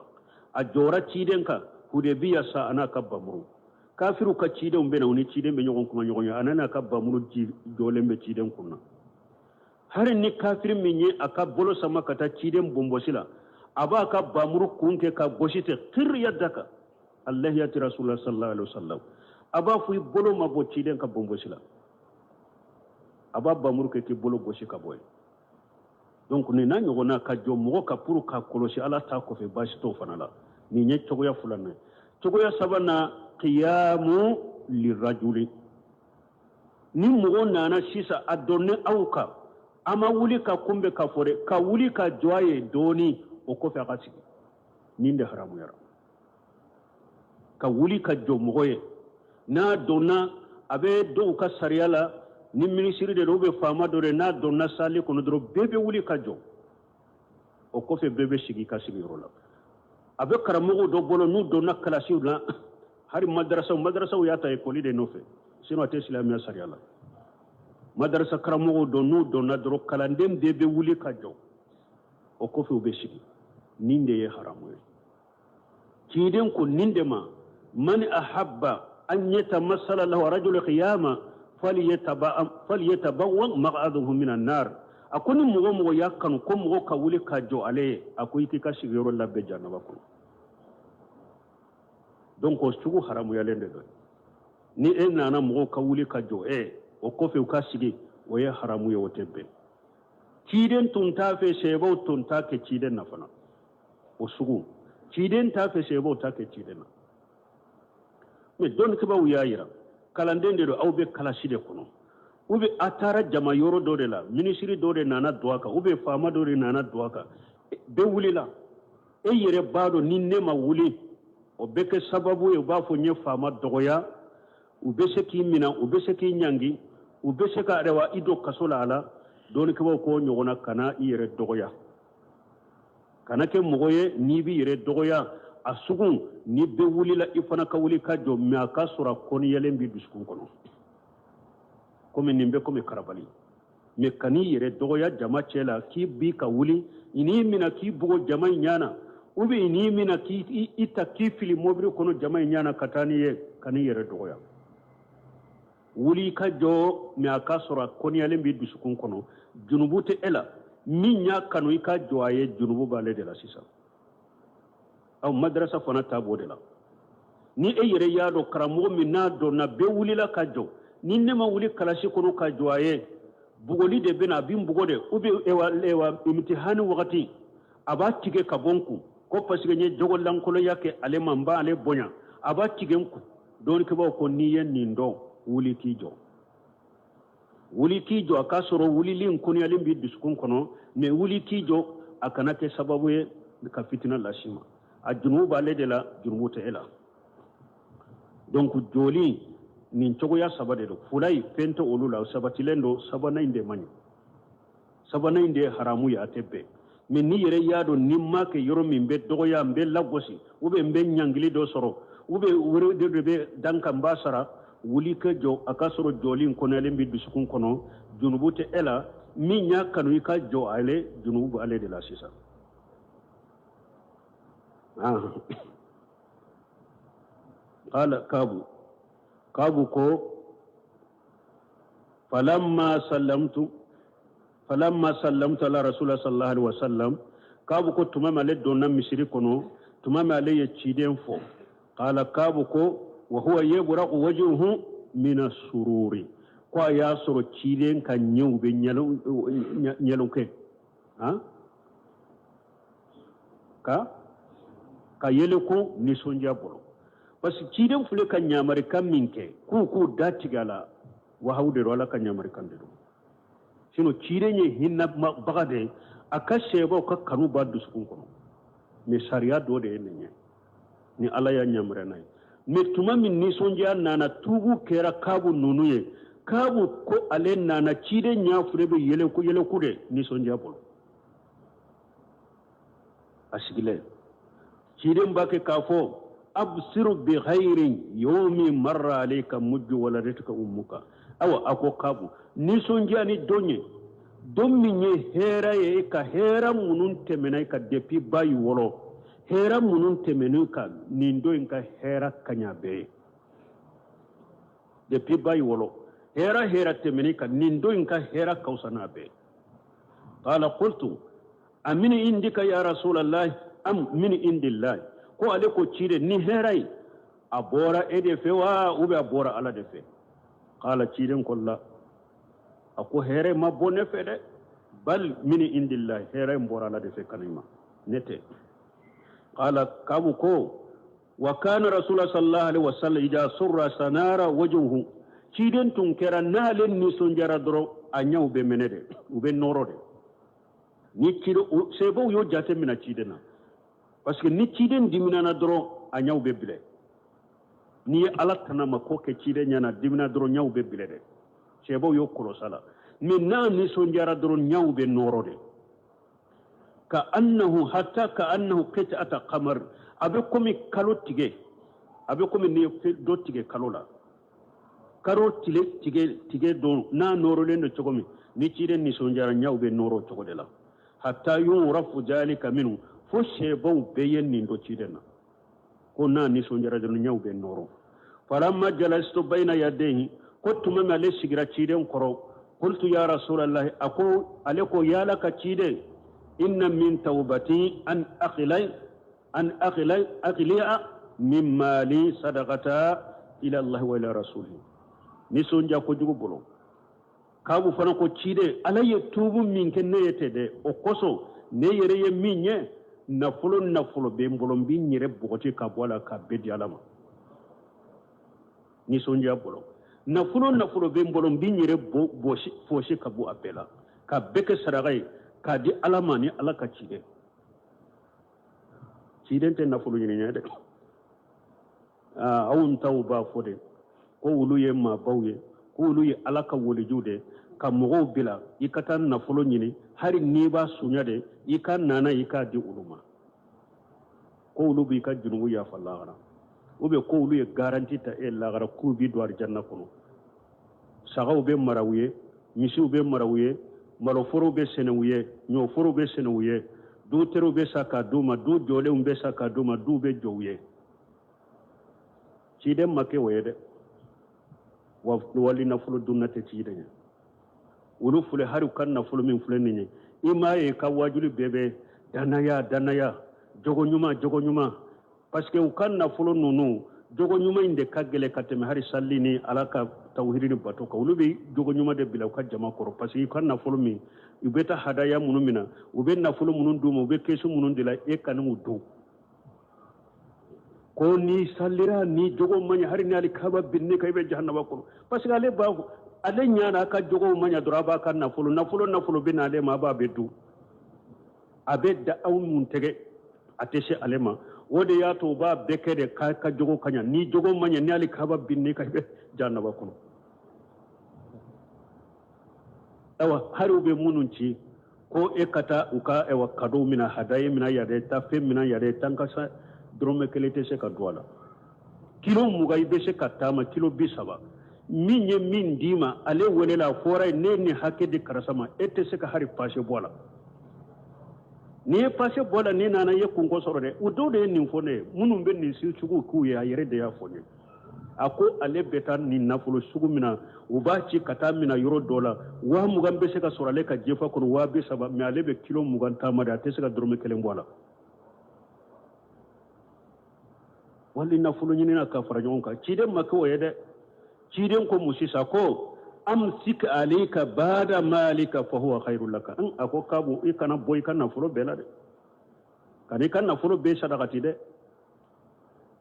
a jɔra ciden kan Hudebiya sa, a n'a ka bamuru. Kafiriw ka cidenw bɛ na, u ni ciden bɛ ɲɔgɔn kuma ɲɔgɔn ye, a n'a ka bamuru jɔlen bɛ ciden kun na. Hali ni kafiri min ye a ka bolo sama ka taa ciden bonbɔsi la, a b'a ka bamuru kun kɛ ka gosi tɛ kiri yadaka allahiyati rasulullah sallallahu alaihi wasallam. A b'a fɔ i bolo ma bɔ ciden ka bonbɔsi la, a b'a bamuru kɛ k'i bolo gosi ka bɔ yen. Donc nin n'a ɲɔgɔnna, ka jɔ mɔgɔ ka pour ka kɔlɔsi, Ala ta kɔfɛ, baasi t'o fana la. Nin ye cogoya filanan ye. Cogoya sabanan, qiyamu lirajuli. Ni mɔgɔ nana sisan, a dɔnnen aw kan, a ma wuli ka kunbɛn ka fɔ dɛ, ka wuli ka jɔ a ye dɔɔni, o kɔfɛ a ka sigi. Nin de haramuyara, ka wuli ka jɔ mɔgɔ ye n'a donna. A bɛ dɔw ka sariya la, ni minisiri de don ou bien faama dɔ de, n'a donna salle kɔnɔ dɔrɔn, bɛɛ bɛ wuli ka jɔ, o kɔfɛ bɛɛ bɛ sigi ka sigiyɔrɔ la. A bɛ karamɔgɔw dɔ bolo, n'u donna kalasiw la, hali madarasaw, madarasaw y'a ta ekɔli de nɔfɛ. Sinon a tɛ silamɛya sariya la. Madarasa karamɔgɔw don, n'u donna dɔrɔn kalanden bɛɛ bɛ wuli ka jɔ, o kɔfɛ u bɛ sigi. Nin de ye haramu ye. Ciden ko nin de ma: man ahabba an yatamassala lahu rajulu qiyama falyatabawwa maq'adahu minan nar. A ko ni mɔgɔ mɔgɔ y'a kanu ko mɔgɔ ka wuli ka jɔ ale ye, a ko i k'i ka sigiyɔrɔ labɛn jahanama kɔnɔ. Donc o sugu haramuyalen de don. Ni e nana mɔgɔw ka wuli ka jɔ e, o kɔfɛ u ka sigi, o ye haramu ye, o tɛ bɛn. Ciden tun t'a fɛ, sahabaw tun t'a kɛ ciden na fana. O sugu ciden t'a fɛ, sahabaw t'a kɛ ciden na. Mais dɔnnikɛbaaw y'a yira, kalanden de don, aw bɛ kalasi de kɔnɔ, ou bien a taara jama yɔrɔ dɔ de la, minisiri dɔ de nana don a kan, ou bien faama dɔ de nana don a kan, bɛɛ wulila. E yɛrɛ b'a dɔn ni ne ma wuli, o bɛ kɛ sababu ye u b'a fɔ n ye faama dɔgɔya, u bɛ se k'i minɛ, u bɛ se k'i ɲangi, u bɛ se ka ayiwa i don kaso la. A la dɔnnikɛbaaw ko ɲɔgɔnna, kana i yɛrɛ dɔgɔya, kana kɛ mɔgɔ ye n'i b'i yɛrɛ dɔgɔya. A sugu ni bɛɛ wulila, i fana ka wuli ka jɔ, mais a ka sɔrɔ a kɔniyalen b'i dusukun kɔnɔ, komi nin bɛ komi karabali. Mais kan'i yɛrɛ dɔgɔya jama cɛ la k'i bi ka wuli, i n'i minɛ k'i bugo jama in ɲana, ou bien i n'i minɛ k'i ta k'i fili mobili kɔnɔ jama in ɲana ka taa n'i ye. Kan'i yɛrɛ dɔgɔya, wuli ka jɔ, mais a ka sɔrɔ a kɔniyalen b'i dusukun kɔnɔ, junubu tɛ e la. Min y'a kanu i ka jɔ a ye, junubu b'ale de la sisan. Aw madarasa fana ta b'o de la. Ni e yɛrɛ y'a dɔn karamɔgɔ min n'a dɔnna bɛɛ wulila ka jɔ, ni ne ma wuli kalasi kɔnɔ ka jɔ a ye, bugɔli de bɛ na, a bɛ n bugɔ de, ou bien ewa imtihani wagati a b'a tigɛ ka bɔ n kun, ko parce que n ye jogo lankolonya kɛ ale ma, n b'ale bonya, a b'a tigɛ n kun. Dɔnnikɛbaaw ko n'i ye nin dɔn, wuli k'i jɔ, wuli k'i jɔ. A k'a sɔrɔ wulili in kɔniyalen b'i dusukun kɔnɔ, mais wuli k'i jɔ, a kana kɛ sababu ye ka fitina las'i ma. A junubu b'ale de la, junubu tɛ e la. Donc joli nin cogoya saba de don. Fula in fɛn tɛ olu la, o sabatilen don. Sabanan in de man ɲi, sabanan in de ye haramu ye, a tɛ bɛn. Mais n'i yɛrɛ y'a dɔn ni n m'a kɛ yɔrɔ min bɛ dɔgɔya, n bɛ lagosi, ou bien n bɛ ɲangili dɔ sɔrɔ, ou bien wɛrɛ de bɛ dan kan n b'a sara, wuli ka jɔ. A ka sɔrɔ jɔli in kɔnɔyalen bɛ dusukun kɔnɔ, junubu tɛ e la. Min y'a kanu i ka jɔ ale, junubu b'ale de la sisan. Qala Kabu, Kabu ko falamma sallamtu ala rasulillah sallallahu alaihi wasallam. Kabu ko tuma min ale donna misiri kɔnɔ, tuma min ale ye ciden fɔ, qala Kabu ko wa huwa yabraqu wajhuhu min as-sururi, ko a y'a sɔrɔ ciden ka ɲɛw bɛ ɲɛlɛn kɛ ka yɛlɛ ko nisɔndiya bolo, parce que ciden filɛ ka ɲamarikan min kɛ k'u da tigɛ a la, wahawu de don, Ala ka ɲamarikan de don. Sinon ciden ye hinɛbaga de ye, a ka sɛbaw ka kanu b'a dusukun kɔnɔ, mais sariya dɔ de ye nin ye ni Ala y'a ɲamariya n'a ye. Mais tuma min nisɔndiya nana, tuubu kɛra Kabu ninnu ye. Kabu ko ale nana ciden ɲɛ fure bɛ yɛlɛku yɛlɛku de nisɔndiya bolo. A sigilen, ciden b'a kɛ k'a fɔ: absiru bi khairin yawmi marra alayka mujju waladatka ummuka. Awa, a ko Kabu, nisɔndiya ni don ye, don min ye hɛrɛ ye e ka, hɛrɛ minnu tɛmɛna e ka depuis ba y'i wolo, hɛrɛ minnu tɛmɛna ka nin don in ka hɛrɛ ka ɲa bɛɛ ye. Depuis ba y'i wolo, hɛrɛ hɛrɛ tɛmɛna ka nin don in ka hɛrɛ ka fisa n'a bɛɛ. Qala qultu amin indika ya rasulallah am min indillah. Ko ale ko ciden, ni hɛrɛ ye a bɔra e de fɛ wa, ou bien a bɔra Ala de fɛ? Qala, ciden ko la, a ko hɛrɛ ma bɔ ne fɛ dɛ, bal min indillah, hɛrɛ in bɔra Ala de fɛ ka ma, ne tɛ. Qala Kabu ko wa kana rasulullah sallallahu alaihi wasallam idha surra sanara wajhuhu. Ciden tun kɛra n'ale nisɔndiyara dɔrɔn, a ɲɛw bɛ mɛnɛ de, u bɛ nɔrɔ de. Ni ciden sebaw y'o jate minɛ ciden na, parce que ni ciden diminana dɔrɔn, a ɲɛw bɛ bilɛ. N'i ye Ala tana ma ko kɛ ciden ɲɛna, dimina dɔrɔn, ɲɛw bɛ bilɛ dɛ. Sebaw y'o kɔlɔsi la. Mais n'a nisɔndiyara dɔrɔn, ɲɛw bɛ nɔrɔ de, ka annahu hatta ka annahu qit'ata qamar, a bɛ komi kalo tigɛ, a bɛ komi n'i ye dɔ tigɛ kalo la. Karo tile tige tige don n'a nɔrɔlen don cogo min, ni ciden nisɔndiyara, ɲɛw bɛ nɔrɔ cogo de la. Hatta yurafu zalika minhu, fo sahabaw bɛɛ ye nin dɔn ciden na, ko n'a nisɔndiyara dɔrɔn, ɲɛw bɛ nɔrɔ. Falamma jalastu bayna yadayhi, ko tuma min ale sigira ciden kɔrɔ, qultu ya rasulallahi, a ko, ale ko, ya Ala ka ciden, inna min tawbati an akhilai an akhilai akhli'a min mali sadaqata ila Allah wa ila rasuli. Nisɔndiya kojugu bolo, Kabu fana ko, ciden, Ala ye tuubu min kɛ ne ye tɛ dɛ, o kosɔn ne yɛrɛ ye min ye, nafolo nafolo bɛ n bolo, n bɛ n yɛrɛ bɔgɔti ka bɔ a la ka bɛɛ di Ala ma. Nisɔndiya bolo, nafolo nafolo bɛ n bolo, n bɛ n yɛrɛ bɔsi fosi ka bɔ a bɛɛ la, ka bɛɛ kɛ saraka ye k'a di Ala ma ni Ala ka ciden. Ciden tɛ nafolo ɲini ɲɛ dɛ. Anw taw b'a fɔ de ko olu ye maabaw ye, ko olu ye Ala ka walijuw de, ka mɔgɔw bila i ka taa nafolo ɲini, hali n'i b'a sunya de, i ka nana i k'a di olu ma, ko olu b'i ka junubu yafa lahara, ou bien ko olu ye garanti ta e lahara k'u b'i don alijanna kɔnɔ. Sagaw bɛ mara u ye, misiw bɛ mara u ye, maloforow bɛ sɛnɛ u ye, ɲɔforow bɛ sɛnɛ u ye, duterew bɛ sa k'a d'u ma, du jɔlenw bɛ sa k'a d'u ma, duw bɛ jɔ u ye. Ciden ma kɛ o ye dɛ. Wali nafolo dunna tɛ ciden ye. Olu filɛ, hali u ka nafolo min filɛ nin ye, i m'a ye ka wajuli bɛɛ bɛ danaya, danaya, jogo ɲuman, jogo ɲuman, parce que u ka nafolo ninnu, jogo ɲuman in de ka gɛlɛn ka tɛmɛ hali sali ni Ala ka tawhidi ni bato kan. Olu bɛ jogo ɲuman de bila u ka jama kɔrɔ, parce que u ka nafolo min, u bɛ taa hadaya minnu minɛ, u bɛ nafolo minnu d'u ma, u bɛ kɛsu minnu de la, e ka n'u dun ko ni salira ni jogo man ɲi, hali ni alikaba binni kan, i bɛ jahanaba kɔnɔ, parce que ale b'a ale ɲana a ka jogow man ɲa dɔrɔn, a b'a ka nafolo nafolo nafolo bɛ n'ale ma, a b'a bɛ dun, a bɛ da aw mun tɛgɛ, a tɛ se ale ma. O de y'a to u b'a bɛɛ kɛ de k'a ka jogo ka ɲa. Ni jogo man ɲa, ni alikaba binni kan, i bɛ jahanaba kɔnɔ. Ayiwa, hali u bɛ minnu ci ko e ka taa u ka, ayiwa, kadow mina, hadaye mina, yɛrɛ ta fɛn mina, yɛrɛ tan ka sa, dɔrɔmɛ kelen tɛ se ka don a la. Kilo 20 i bɛ se ka taama, kilo 30, min ye min d'i ma, ale welela, a fɔra ye, ne ni hakɛ di karisa ma, e tɛ se ka hali pase bɔ a la. N'i ye pase bɔ a la, n'i nana, i ye kunko sɔrɔ dɛ. U dɔw de ye nin fɔ ne ye, minnu bɛ nin si sugu k'u ye, a yɛrɛ de y'a fɔ ne ye. A ko ale bɛ taa nin nafolo sugu min na, u b'a ci ka taa mina yɔrɔ dɔ la, 20.000 bɛ se ka sɔrɔ ale ka jefa kɔnɔ, 30.000, mais ale bɛ kilo 20 taama de, a tɛ se ka dɔrɔmɛ kelen bɔ a la. Wali nafolo ɲinina ka fara ɲɔgɔn kan, ciden ma kɛ o ye dɛ. Ciden ko mun sisan? Ko amsik alayka bada malika fahuwa khairu laka. A ko Kabu, i kana bɔ i ka nafolo bɛɛ la dɛ, ka n'i ka nafolo bɛɛ sarakati dɛ.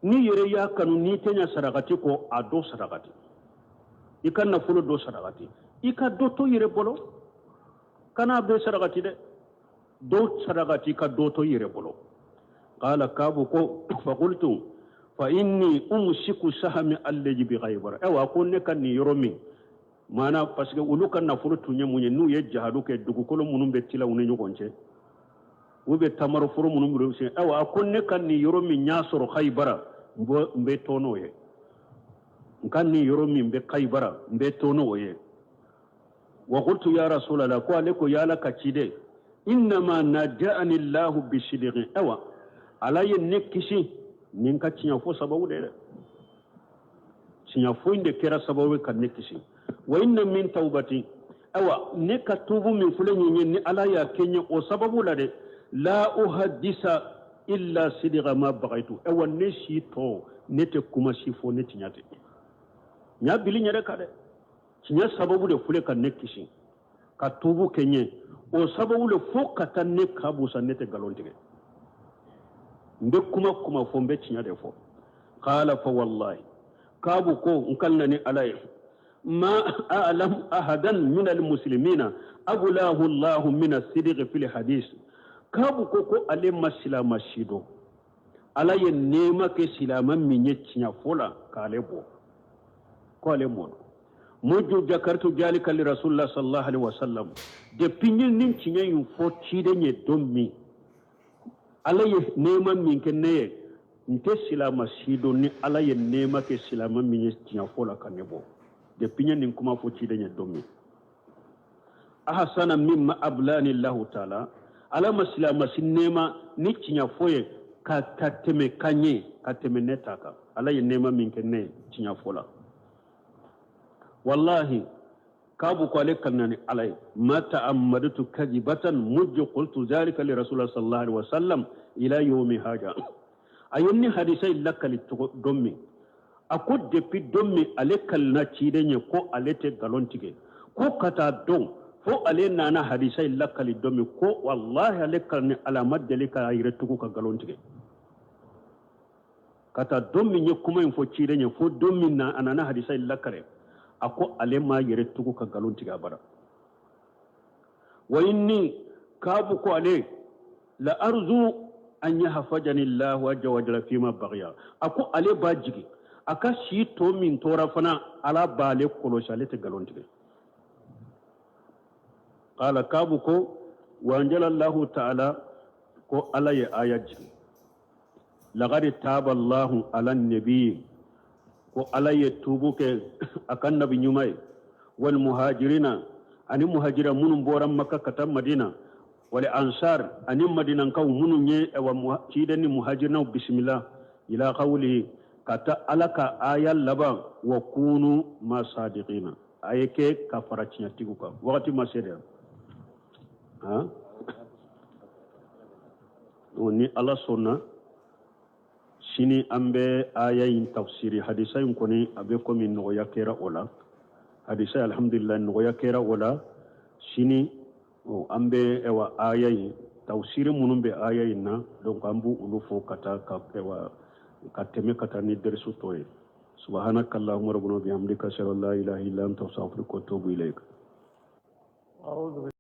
N'i yɛrɛ y'a kanu, n'i tɛ ɲa sarakati kɔ, a dɔ sarakati, i ka nafolo dɔ sarakati, i ka dɔ to yɛrɛ bolo, kana bɛɛ sarakati dɛ, dɔ sarakati ka dɔ to yɛrɛ bolo. Qala Kabu ko faqultu fa inni umsiku sahami allazi bi Khaybara. Ayiwa, ko ne ka nin yɔrɔ min maana, parce que olu ka nafolo tun ye mun ye? N'u ye jahadu kɛ, dugukolo minnu bɛ tila u ni ɲɔgɔn cɛ, u bɛ tamaroforo minnu bɛ sen. Ayiwa, a ko ne ka nin yɔrɔ min y'a sɔrɔ Khaybara, n bɛ to n'o ye. N ka nin yɔrɔ min bɛ Khaybara, n bɛ to n'o ye. Wa qultu ya rasulallah, ko ale ko, ya Ala ka ciden, innama naja'ani Allahu bisidqi. Ayiwa, Ala ye ne kisi ni n ka tiɲɛ fɔ sababu de dɛ, tiɲɛ fɔ in de kɛra sababu ye ka ne kisi. Wa inna min tawbati, ayiwa, ne ka tuubu min filɛ nin ye, ni Ala y'a kɛ n ye o sababu la dɛ, la uhaddisa illa sidqa ma bagaitu. Ayiwa, ne si tɔ, ne tɛ kuma si fɔ ne tiɲɛ tɛ. N y'a bili n yɛrɛ kan dɛ, tiɲɛ sababu de filɛ ka ne kisi ka tuubu kɛ n ye, o sababu le fo ka taa ne Kabu sa, ne tɛ nkalon tigɛ, n bɛ kuma kuma fɔ, n bɛ tiɲɛ de fɔ. Qala fa wallahi, Kabu ko n kalina ni Ala ye, ma a'lam ahadan min almuslimina ablahu Allahu min as-sidqi fil hadis. Kabu ko ale ma silama si dɔn, Ala ye nɛɛma kɛ silama min ye tiɲɛ fɔ la k'ale bɔ, ko ale mɔ dɔn. Muju jakartu jalika li rasulillah sallallahu alaihi wasallam, depuis n ye nin tiɲɛ in fɔ ciden ye don min, Ala ye nɛɛma min kɛ ne ye, n tɛ silama si dɔn ni Ala ye nɛɛma kɛ silama min ye tiɲɛ fɔ la ka ne bɔ. Depuis n ye nin kuma fɔ ciden ye don min, ahasana mimma ablani lahu taala, Ala ma silama si nɛɛma ni tiɲɛ fɔ ye ka tɛmɛ ka ɲɛ ka tɛmɛ ne ta kan. Ala ye nɛɛma min kɛ ne ye tiɲɛ fɔ la, wallahi, Kabu ko ale kalina ni Ala ye, ma ta'ammadtu kadibatan mujju qultu zalika li rasulillah sallallahu alaihi wasallam ila yawmi haja. A ye ni hadisa in lakali cogo don min, a ko depuis don min ale kalina ciden ye ko ale tɛ nkalon tigɛ, ko ka taa don fo ale nana hadisa in lakali don min, ko wallahi, ale kalina Ala, ma deli k'a yɛrɛ tugu ka nkalon tigɛ. Ka taa don min ye kuma in fɔ ciden ye, fo don min na a nana hadisa in lakale, a ko ale m'a yɛrɛ tugu ka nkalon tigɛ abada. Wa inni, Kabu ko ale la arzu an yahfajani llahu azza wa jalla fima bagiya. A ko ale b'a jigi a ka si to min tora fana, Ala b'ale kɔlɔsi, ale tɛ nkalon tigɛ. Qala, Kabu ko wa anjala llahu ta'ala, ko Ala ye aya jigi, laqad taba allahu ala nabi, ko Ala ye tubu kɛ a ka nabi ɲuman ye, wal muhajirina, ani muhajira minnu bɔra Maka ka taa Madina, wal ansar, ani Madinankaw minnu ye awa ciden ni muhajirinaw bisimila, ila qawlihi, ka taa Ala ka aya laban, wa kunu ma sadiqina, a ye kɛ ka fara tiɲɛtigiw kan. Wagati ma se dɛ. Han, ni Ala sɔnna, sini an bɛ aya in tafsiri. Hadisa in kɔni, a bɛ komi nɔgɔya kɛra o la. Hadisa, alhamdulillah, nɔgɔya kɛra o la. Sini an bɛ ɛwa aya in tafsiri minnu bɛ aya in na, donc an b'u olu fɔ ka taa ka ɛwa ka tɛmɛ ka taa ni derisu tɔ ye. Subhanaka allahumma rabbana bihamdika, ashhadu an la ilaha illa anta, astaghfiruka wa atubu ilayk.